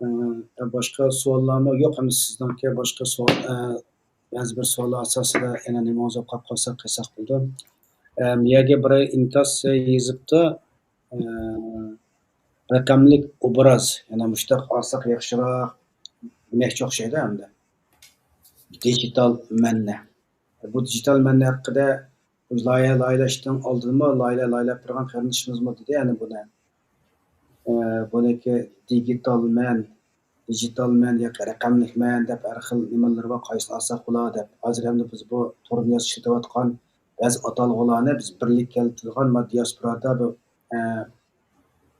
ئە، باشقا سوئاللارمۇ يوق، ئەمدى سىزنىڭكى باشقا سوئال، ئە، بەزى بىر سوئاللار ئاساسىدا يەنە نېمە ئۇزاپ قالىپ قالساق قىلساق بولىدۇ. ئەم، يەرگە بىر ئىنكاس يېزىپتۇ. ئە، رەقەملىك ئوبراز، يەنە مۇشتاق ئالساق ياخشىراق دېمەكچى ئوخشايدۇ ئەمدى. دىجىتال مەننە. بۇ دىجىتال مەننە ھەققىدە لايىھە لايىھەلەشتىن ئالدىنمۇ لايىھە لايىھەلەپ بېرىدىغان قېرىندىشىمىزمۇ دېدى، يەنى بۇنى. ئە، بۇنىڭكى دىجىتال مەن، دىجىتال مەن ياكى رەقەملىك مەن دەپ ھەر خىل نېمىلىرى بار، قايسىنى ئالساق بولا دەپ. ھازىر ئەمدى بىز بۇ تور دۇنياسىدا ئىشلىتىۋاتقان بەزى ئاتالغۇلارنى بىز بىرلىككە كەلتۈرىدىغان، ما دىياسپورادا بۇ، ئە،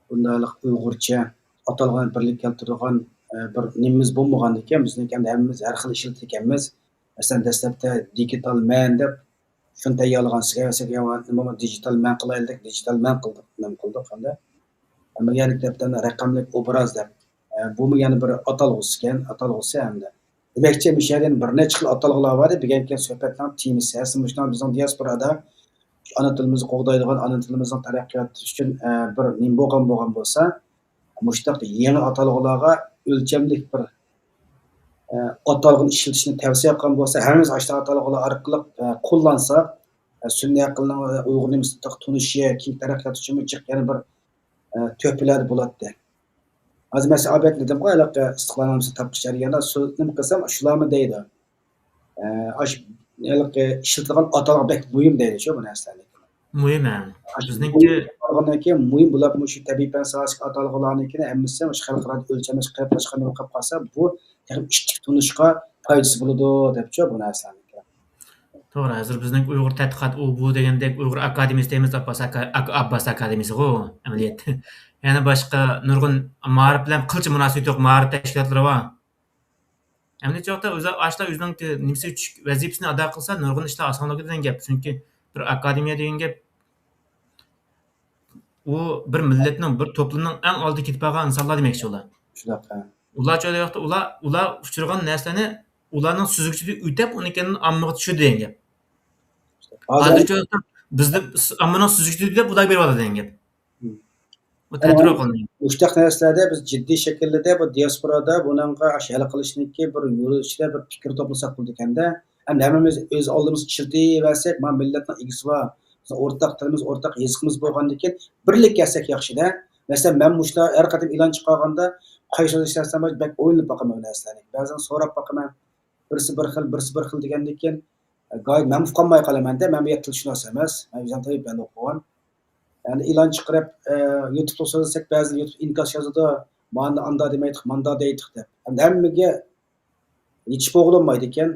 بۇنداق ئۇيغۇرچە ئاتالغۇنى بىرلىككە كەلتۈرىدىغان، ئە، بىر نېمىمىز بولمىغاندىكىن، بىزنىڭكى ئەمدى ھەممىمىز ھەر خىل ئىشلىتىدىكەنمىز. مەسىلەن، دەسلەپتە دىجىتال مەن دەپ شۇنى تەييارلىغان سىزگە، سىزگە نېمە دىجىتال مەن قىلايلى دېدۇق، دىجىتال مەن قىلدۇق، نېمە قىلدۇق ئەمدى. ئەمما يەنە دەپتەرنى رەقەملىك ئوبراز دەپ، ئە، بۇمۇ يەنە بىر ئاتالغۇسىكەن، ئاتالغۇسى ھەمدە. دېمەكچى، مۇشۇ يەردە يەنە بىر نەچچە خىل ئاتالغۇلار بار دېگەنكەن سۆھبەتنىڭ تېمىسى. ئەسلى مۇشۇنىڭ بىزنىڭ دىياسپورادا ئانا تىلىمىزنى قوغدايدىغان، ئانا تىلىمىزنىڭ تەرەققىياتى ئۈچۈن، ئە، بىر نېمە بولغان، بولغان بولسا، مۇشۇنداق يېڭى ئاتالغۇلارغا ئۆلچەملىك بىر، ئە، ئاتالغۇنى ئىشلىتىشنى تەۋسىيە قىلغان بولسا، ھەممىمىز ئاشۇنداق ئاتالغۇلار ئارقىلىق، ئە، قوللانساق، ئە، سۈنئىي ئەقىلنىڭ، ئە، ئۇيغۇر نېمىسىنى تونۇشى، كېيىن تەرەققىيات ئۈچۈنمۇ جىق يەنە بىر، ئە، تۆھپىلەردە بولاتتى. ھازىر مەسىلەن، ئابەت دېدىمغۇ، ھېلىقى ئىستىقلالنامىسى تاپقۇچ جەرياندا سۆزلىمە قىلسام، شۇلارمۇ دەيدۇ. ئە، ئاشۇ ھېلىقى ئىشلىتىدىغان ئاتالغۇ بەك مۇھىم دەيدۇ، شۇ بۇ نەرسىلەرنى. مۇھىم، ھە. ئاشۇ بىزنىڭكى بولغاندىن كېيىن مۇھىم بولۇپ، مۇشۇ تەبىئىي پەن ساھەسىدىكى ئاتالغۇلارنىڭكىنى ھەممىسى مۇشۇ خەلقئارادا ئۆلچەملەش قېلىپلاشقان نېمە قىلىپ قالسا، بۇ تېخى ئىچكى تونۇشقا پايدىسى بولىدۇ دەپچۇ بۇ نەرسىلەرنى. توغرا، ھازىر بىزنىڭ ئۇيغۇر تەتقىقات ئۇ بۇ دېگەندەك ئۇيغۇر ئاكادېمىيىسى دەيمىز، ئابباس ئاكا-، ئاكا-، ئابباس ئاكادېمىيىسىغۇ ئەمەلىيەتتە. يەنە باشقا نۇرغۇن مائارىپ بىلەن قىلچە مۇناسىۋىتى يوق مائارىپ تەشكىلاتلىرى بار. ئەمدى چاغدا ئۆزى ئاشۇلار ئۆزىنىڭ نېمىسى، ۋەزىپىسىنى ئادا قىلسا، نۇرغۇن ئىشلار ئاسانلىقى دېگەن گەپ. چۈنكى بىر ئاكادېمىيە دېگەن گەپ، ئۇ بىر مىللەتنىڭ، بىر توپلۇمنىڭ ئەڭ ئالدىدا كېتىپ بارغان ئىنسانلار دېمەكچى ئۇلار. شۇنداق، ھە. ئۇلار چاغدا ۋاقىتتا ئۇلار، ئۇلار ئۇچرىغان نەرسىلەرنى ئۇلارنىڭ سۈزگۈچىدىن ئۆتەپ، ئۇنىڭ كەينىدىن ئاممىغا چۈشىدۇ دېگەن گەپ. ھازىر ھازىرچە بىزدە ئاممىنىڭ سۈزگۈچىدىن ئۆتۈپ ئۇلارغا بېرىۋاتىدۇ دېگەن گەپ. مم. ئۇ تەتۈر قىلمايدۇ. مۇشۇنداق نەرسىلەردە بىز جىددىي شەكىلدە بۇ دىياسپورادا بۇنىڭغا ئاشۇ ھەل قىلىشنىڭكى بىر يولى ئىچىدە بىر پىكىر توپلىساق بولىدىكەندە. ھەم ھەممىمىز ئۆز ئالدىمىزغا ئىشلىتىۋەرسەك، مانا مىللەتنىڭ ئىگىسى بار، بىزنىڭ ئورتاق تىلىمىز، ئورتاق يېزىقىمىز بولغاندىكىن بىرلىككە كەلسەك ياخشىدا. مەسىلەن، مەن مۇشۇنداق ھەر قېتىم ئېلان چىقارغاندا قايسى سۆزنى ئىشلەتسەم بەك ئويلىنىپ باقىمەن بۇ نەرسىلەرنى. بەزىدە سوراپ باقىمەن، بىرسى بىر خىل، بىرسى بىر خىل دېگەندىكىن، غايەت مەن ئۇقالماي قالىمەن-دە، مەن بۇ يەردە تىلشۇناس ئەمەس، مەن ئۆزۈم تېبىب بەن ئوقۇغان. يەنى ئېلان چىقىرىپ، ئە، يۇتۇبتا سۆزلىسەك، بەزىدە يۇتۇب ئىنكاس يازىدۇ، مانا ئاندا دېمەيتتۇق، ماندا دەيتتۇق دەپ. ئەمدى ھەممىگە يېتىشىپ بولغىلى بولمايدىكەن.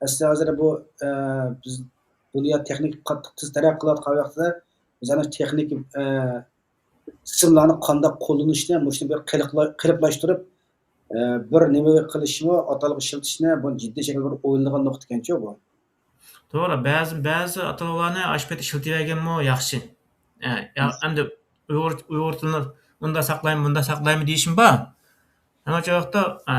ئەسلى ھازىر بۇ، ئە، بىز دۇنيا تېخنىكا قاتتىق تېز تەرەققىي قىلىۋاتقان ۋاقتىدا، بىز ئەنە تېخنىكا، ئە، ئىسىملارنى قانداق قوللىنىشنى، مۇشۇنى بىر قېلىقلا-، قېلىپلاشتۇرۇپ، ئە، بىر نېمە قىلىشمۇ، ئاتالغۇ ئىشلىتىشنى، بۇ جىددىي شەكىلدە بىر ئويلىنىدىغان نۇقتىكەنچۇ بۇ. توغرا، بەزى، بەزى ئاتالغۇلارنى ئاشۇ پېتى ئىشلىتىۋەرگەنمۇ ياخشى. ئە، يا، ئەمدى ئۇيغۇر، ئۇيغۇر تىلىنى ئۇنداق ساقلايمەن، مۇنداق ساقلايمەن دېيىشىم بار. ئەمما شۇ ۋاقىتتا، ئە،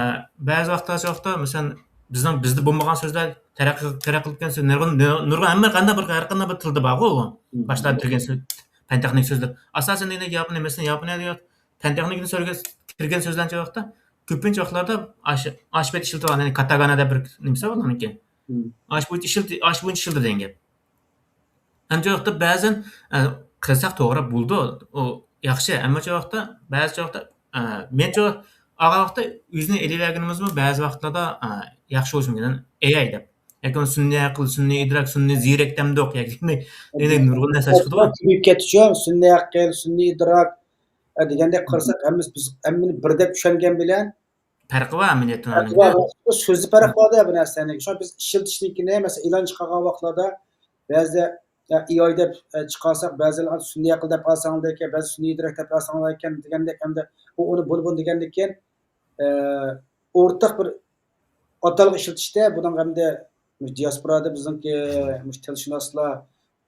بەزى ۋاقىتتا، شۇ ۋاقىتتا، مەسىلەن، بىزنىڭ، بىزدە بولمىغان سۆزلەر، تەرەققىي، تەرەققىي قىلىپ كەتكەن سۆز، نۇرغۇن، نۇرغۇن ھەممە قانداق بىر، ھەر قانداق بىر تىلدا بارغۇ ئۇ. مم. باشلار كىرگەن سۆز، پەن تېخنىك سۆزلەر. ئاساسەن، دېگەندەك، ياپونىيە، مەسىلەن، ياپونىيەدە پەن تېخنىكىنى سۆرىگەن، كىرگەن سۆزلەرنى شۇ ۋاقىتتا كۆپىنچە ۋاقىتلاردا ئاشۇ، ئاشۇ پېتى ئىشلىتىۋالغان، يەنى كاتاگانا دەپ بىر نېمىسى بار ئۇنىڭكى. مم. ئاشۇ بويىچە ئىشلىتى-، ئاشۇ بويىچە ئىشلىتىدۇ دېگەن گەپ. ئەمدى شۇ ۋاقىتتا بەزەن، ئە، قىلساق توغرا بولىدۇ، ئۇ ياخشى. ئەمما شۇ ۋاقىتتا، بەزى شۇ ۋاقىتتا، ئە، مەن شۇ ئاغا ۋاقىتتا ئۆزىنى ئېلىۋەرگىنىمىزمۇ بەزى ۋاقىتلاردا، ئە، ياخشى بولۇشى مۇمكىن. ئەي ئەي دەپ. ياكى ئۇنى سۈنئىي ئەقىل، سۈنئىي ئىدراك، سۈنئىي زېرەك دەمدۇق، ياكى نۇرغۇن نەرسە چىقىدۇ. كۆپىيىپ كەتتىچۇ، سۈنئىي ئەقىل، سۈنئىي ئىدراك، ئە، دېگەندەك قارىساق، ھەممىمىز، بىز ھەممىنى بىردەك چۈشەنگەن بىلەن، پەرقى بار ئەمەلىيەتتە پەرقى بار. سۆزدە پەرق بار-دە بۇ نەرسىلەرنىڭ. شۇڭا بىز ئىشلىتىشنىڭكىنى، مەسىلەن، ئېلان چىقارغان ۋاقىتلاردا بەزىدە، يا، ئېي ئاي دەپ، ئە، چىقارساق، بەزىلەر سۈنئىي ئەقىل دەپ ئالساڭلار ئىكەن، بەزى سۈنئىي ئىدراك دەپ ئالساڭلار ئىكەن دېگەندەك، ئەمدى ئۇ، ئۇنى، بۇنى، بۇنى دېگەندىكىن، ئە، ئورتاق بىر ئاتالغۇ ئىشلىتىشتە بۇنىڭ ئەمدى دىياسپورادا بىزنىڭكى مۇشۇ تىلشۇناسلار،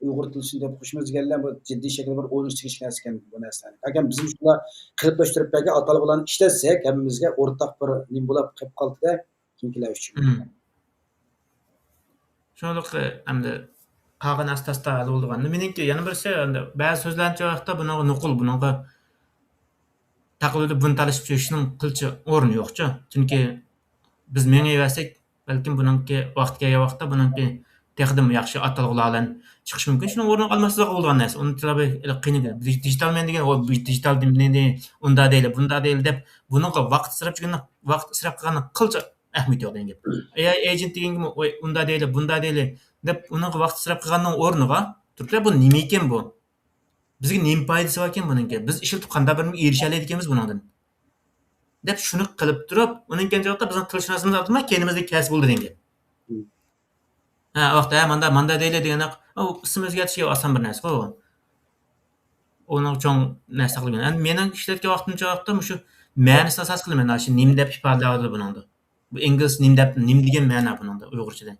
ئۇيغۇر تىلى ئۈچۈن دەپ قوشىمىز دېگەنلەر بۇ جىددىي شەكىلدە بىر ئويلىنىش تېگىشلىك نەرسە ئىكەن بۇ نەرسىلەرنى. ئەگەر بىز مۇشۇنداق قېلىپلاشتۇرۇپ بەرگەن ئاتالغۇلارنى ئىشلەتسەك، ھەممىمىزگە ئورتاق بىر نېمە بولاپ قېلىپ قالدى-دە، كېيىنكىلەر ئۈچۈن. مم. شۇنىڭلىق ئەمدى قالغان ئاستا-ئاستا ھەل بولىدىغان. مېنىڭكى يەنە بىرسى، ئەمدى بەزى سۆزلەرنى چاغ ۋاقىتتا بۇنىڭغا نوقۇل، بۇنىڭغا تاقىۋېلىپ بۇنى تالىشىپ چۈشۈشنىڭ قىلچە ئورنى يوقچۇ. چۈنكى بىز مېڭىۋەرسەك، بەلكىم بۇنىڭكى ۋاقتى كەلگەن ۋاقىتتا بۇنىڭكى تېخىدىمۇ ياخشى ئاتالغۇلار بىلەن چىقىشى مۇمكىن. شۇنىڭ ئورنىنى ئالماسلىقى بولىدىغان نەرسە. ئۇنى تىلى قىيىن. دىج-، دىجىتال مەن دېگەن، ئۇ دىجىتال نېمىنى، ئۇنداق دەيلى، بۇنداق دەيلى دەپ، بۇنىڭغا ۋاقىت ئىسراپ، ۋاقىت ئىسراپ قىلغاننىڭ قىلچە ئەھمىيىتى يوق دېگەن گەپ. ئېي ئاي ئېجېنت دېگەنگىمۇ، ئۇنداق دەيلى، بۇنداق دەيلى دەپ، ئۇنىڭغا ۋاقىت ئىسراپ قىلغاننىڭ ئورنىغا، تۈركلەر، بۇ نېمىكەن بۇ؟ بىزگە نېمە پايدىسى باركەن بۇنىڭكى؟ بىز ئىشلىتىپ قانداق بىر نېمىگە ئېرىشەلەيدىكەنمىز بۇنىڭدىن؟ دەپ شۇنى قىلىپ تۇرۇپ، ئۇنىڭ كەينىدىن بىزنىڭ تىلشۇناسىمىز ئارتماي كەينىمىزدىن كەلسە بولدى دېگەن گەپ. مم. ھە، ئۇ ۋاقىتتا، ھە، ماندا، ماندا دەيلى دېگەندەك، ئۇ ئىسىم ئۆزگەرتىشكە ئاسان بىر نەرسە-غۇ. ئۇنىڭ چوڭ نەرسە قىلغىنى. ئەمدى مېنىڭ ئىشلەتكەن ۋاقتىمچە ۋاقىتتا مۇشۇ مەنىسىنى ئاساس قىلىمەن، ئاشۇ نېمە دەپ ئىپادىلەۋاتىدۇ بۇنىڭدا. بۇ ئىنگلىز نېمە دەپ، نېمە دېگەن مەنە بۇنىڭدا ئۇيغۇرچىدا؟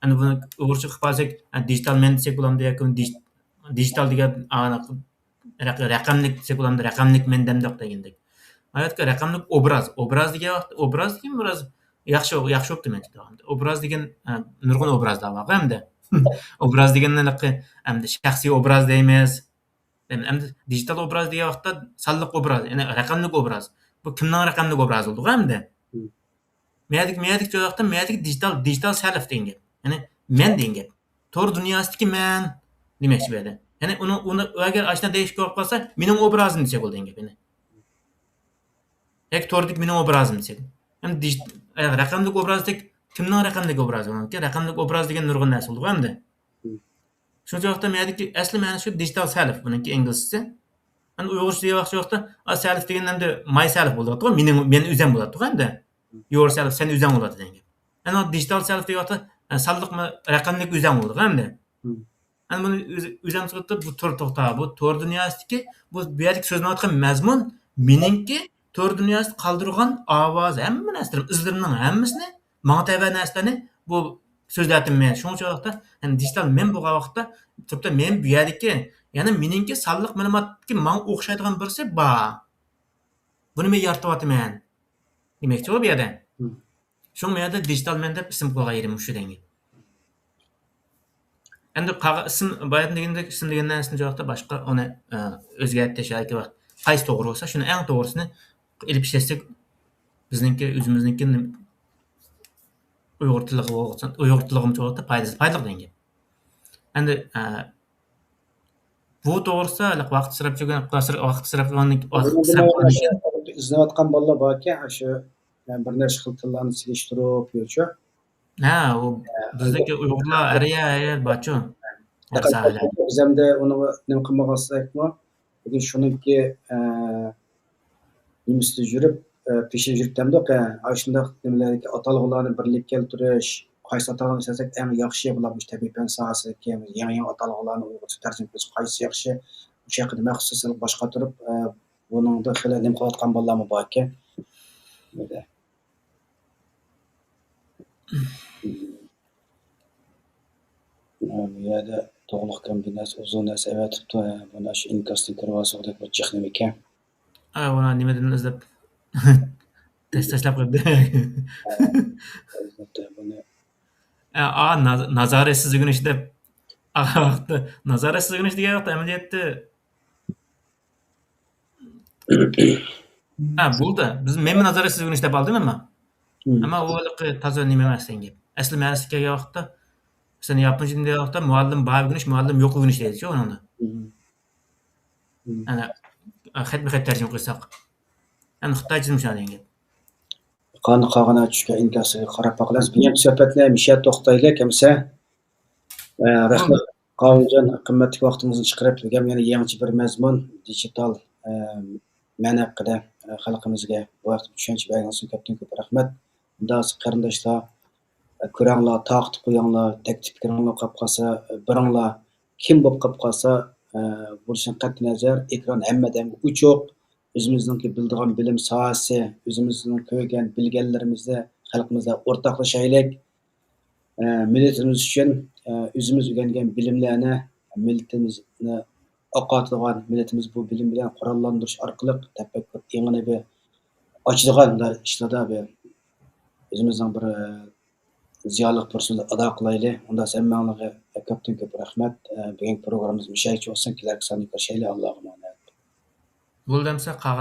ئەمدى بۇنى ئۇيغۇرچە قىلىپ قالساق، ھە، دىجىتال مەن دېسەك بولامدۇ ياكى دىج-، دىجىتال دېگەن، ئانا، رەق-، رەقەملىك دېسەك بولامدۇ، رەقەملىك مەن دەمدۇق دېگەندەك. ھاياتقا رەقەملىك ئوبراز. ئوبراز دېگەن ۋاقىت، ئوبراز دېگەن بىراز ياخشى، ياخشى بوپتۇ مەنچە. ئوبراز دېگەن، ئە، نۇرغۇن ئوبرازلار بار ئەمدى. ئوبراز دېگەننى ھېلىقى ئەمدى شەخسىي ئوبراز دەيمىز. ئەمدى دىجىتال ئوبراز دېگەن ۋاقىتتا سانلىق ئوبراز، يەنى رەقەملىك ئوبراز. بۇ كىمنىڭ رەقەملىك ئوبرازى بولىدۇ ئەمدى؟ مم. مەيەردىكى، مەيەردىكى ۋاقىتتا مەيەردىكى دىجىتال، دىجىتال سەلف دېگەن گەپ. يەنى مەن دېگەن گەپ. تور دۇنياسىدىكى مەن دېمەكچى بۇ يەردە. يەنى ئۇنىڭ، ئۇنى ئەگەر ئاشۇنداق دېيىشكە بولۇپ قالسا، مېنىڭ ئوبرازىم دېسەك بولىدۇ دېگەن گەپ يەنى. ياكى توردىكى مېنىڭ ئوبرازىم دېسەك. ئەمدى دىجىت-، ئە، رەقەملىك ئوبراز دېسەك، كىمنىڭ رەقەملىك ئوبرازى بۇنىڭكى؟ رەقەملىك ئوبراز دېگەن نۇرغۇن نەرسە بولىدۇ ئەمدى. مم. شۇنچە ۋاقىتتا مەيەردىكى ئەسلى مەنىسى شۇ دىجىتال سەلف بۇنىڭكى ئىنگلىزچىسى. ئەمدى ئۇيغۇرچە دېيىۋاتقان ۋاقىتتا، ئا، سەلف دېگەن ئەمدى ماي سەلف بولىدۇ، مېنىڭ، مېنى ئۆزەم بولاتتىغۇ ئەمدى. مم. يور سەلف، سەن ئۆزەڭ بولاتتى دېگەن گەپ. ئەنە دىجىتال سەلف دېگەن ۋاقىتتا، ئە، سانلىق ما-، رەقەملىك ئۆزەڭ بولىدۇ ئەمدى. مم. ئەنە بۇنى ئۆز-، ئۆزەم سۈرۈپ بۇ تور توختاپ، بۇ تور دۇنياسىدىكى، بۇ، بۇ يەردىكى سۆزلىنىۋاتقان مەزمۇن مېنىڭكى تور دۇنياسىدا قالدۇرغان ئاۋاز، ھەممە نەرسىلىرىم، ئىزلىرىمنىڭ ھەممىسىنى، ماڭا تەۋە نەرسىلەرنى بۇ سۆزلەتتىم مەن. شۇنىڭ ئۈچۈن ۋاقىتتا، يەنى دىجىتال مەن بولغان ۋاقىتتا، تۈركتە مەن بۇ يەردىكى، يەنى مېنىڭكى سانلىق مەلۇماتتىكى ماڭا ئوخشايدىغان بىرسى بار. بۇنى مەن يارىتىۋاتىمەن دېمەكچىغۇ بۇ يەردە. مم. شۇڭا بۇ يەردە دىجىتال مەن دەپ ئىسىم قويغان يېرىم مۇشۇ دېگەن. ئەمدى قالغان ئىسىم، بايىقى دېگەندەك ئىسىم دېگەن نەرسىنى جاۋابتا باشقا ئۇنى، ئە، ئۆزگەرتىش ياكى قايسى توغرا بولسا، شۇنى ئەڭ توغرىسىنى ئېلىپ ئىشلەتسەك، بىزنىڭكى، ئۆزىمىزنىڭكى نېمە، ئۇيغۇر تىلىغا بولغان، ئۇيغۇر تىلىغىمۇ جاۋابتا پايدىسى، پايدىلىق دېگەن گەپ. ئەمدى، ئە، بۇ توغرىسىدا ھېلىقى ۋاقىت ئىسراپ، ۋاقىت ئىسراپ، ۋاقىت ئىسراپ قىلغاندىن كېيىن، ئىزدەنگەن بالىلار باركەن، ئاشۇ، بىر نەچچە خىل تىللارنى سېلىشتۇرۇپ يۈرۈشۈ. ھە، ئۇ بىزدىكى ئۇيغۇرلار ھەر يەر، ھەر يەر بارچۇ. ھەر ساھەلەردە. بىز ئەمدى ئۇنى نېمە قىلمىغان بولساقمۇ، بۈگۈن شۇنىڭكى، ئە، نېمىسىدە يۈرۈپ، ئە، پېشىدا يۈرۈپ دەمدۇق، ئە، ئاشۇنداق نېمىلەردىكى ئاتالغۇلارنى بىرلىككە كەلتۈرۈش، قايسى ئاتالغۇنى ئىشلەتسەك ئەڭ ياخشى، بۇلار مۇشۇ تەبىئىي پەن ساھەسىدىكى يېڭى، يېڭى ئاتالغۇلارنى ئۇيغۇرچە تەرجىمە قىلىش قايسى ياخشى، مۇشۇ ھەققىدە مەخسۇس باش قاتۇرۇپ، ئە، بۇنىڭدا خېلى نېمە قىلىۋاتقان بالىلارمۇ باركەن. بۇ يەردە تۇغلۇق كومبىناتسىيە ئۇزۇن نەرسە ئەۋەتىپتۇ. بۇنى شۇ ئىنكاستىن كۆرۈۋالساقدەك بىر جىق نېمىكەن. ئا، ئۇنى نېمىدىن ئىزدەپ؟ تەس-، تاشلاپ قويدى. ئىزدەپتۇ بۇنى. ئا، ئا، ناز-، نازارەتسىز ئۆگىنىش دەپ. ئا، نازارەتسىز ئۆگىنىش دېگەن ۋاقىتتا ئەمەلىيەتتە ھە، بولدى. بىز مەنمۇ نازارەتسىز ئۆگىنىش دەپ ئالدىم ئەمما. مم. ئەمما ئۇ ھېلىقى تازا نېمە ئەمەس دېگەن گەپ. ئەسلى مەنىسىگە كەلگەن ۋاقىتتا، مەسىلەن، ياپونچە دېگەن ۋاقىتتا مۇئەللىم بار ئۆگىنىش، مۇئەللىم يوق ئۆگىنىش دەيدىچۇ ئۇنىڭدا. مم. مم. ئەنە، خەتمۇ خەت تەرجىمە قىلساق. ئەنە خىتايچىمۇ شۇنداق دېگەن گەپ. قان قاغىنا چۈشكەن ئىنكاسىغا قاراپ باقىمىز. بۇ يەردە سۆھبەتنى مۇشۇ يەردە توختىتايلى، ئەمىسە. ئە، رەھمەت، قاۋۇمجان، قىممەتلىك ۋاقتىڭىزنى چىقىرىپ، بۈگۈن يەنە يېڭىچە بىر مەزمۇن، دىجىتال، ئە، مەن ھەققىدە، ئە، خەلقىمىزگە بۇ ھەقتە چۈشەنچە بەرگىنىڭىز ئۈچۈن كۆپتىن كۆپ رەھمەت. ئۇنداق قېرىنداشلار، ئە، كۆرەڭلار، تارقىتىپ قويۇڭلار، تەكلىپ پىكرىڭلار قاپ قالسا، ئە، بېرىڭلار. كىم بولۇپ قاپ قالسا، ئە، بولۇشىدىن قەتئىينەزەر، ئېكران ھەممە ئادەمگە ئوچۇق. ئۆزىمىزنىڭكى بىلىدىغان بىلىم ساھەسى، ئۆزىمىزنىڭ كۆرگەن، بىلگەنلىرىمىزنى خەلقىمىز بىلەن ئورتاقلىشايلى. ئە، مىللىتىمىز ئۈچۈن، ئە، ئۆزىمىز ئۆگەنگەن بىلىملەرنى مىللىتىمىزنى ئاقارتىدىغان، مىللىتىمىز بۇ بىلىم بىلەن قوراللاندۇرۇش ئارقىلىق تەپەككۇر ئېڭىنى بىر ئاچىدىغان بىر ئىشلاردا بىر ئۆزىمىزنىڭ بىر، ئە، زىيالىق بۇرچىمىزنى ئادا قىلايلى. ئۇنداق ھەممەڭلارغا كۆپتىن كۆپ رەھمەت. ئە، بۈگۈنكى پروگراممىمىز مۇشۇ يەرگىچە بولسۇن. كېلەركى ساندا كۆرۈشەيلى. ئاللاغا ئامانەت. بولدى ئەمسە قالغان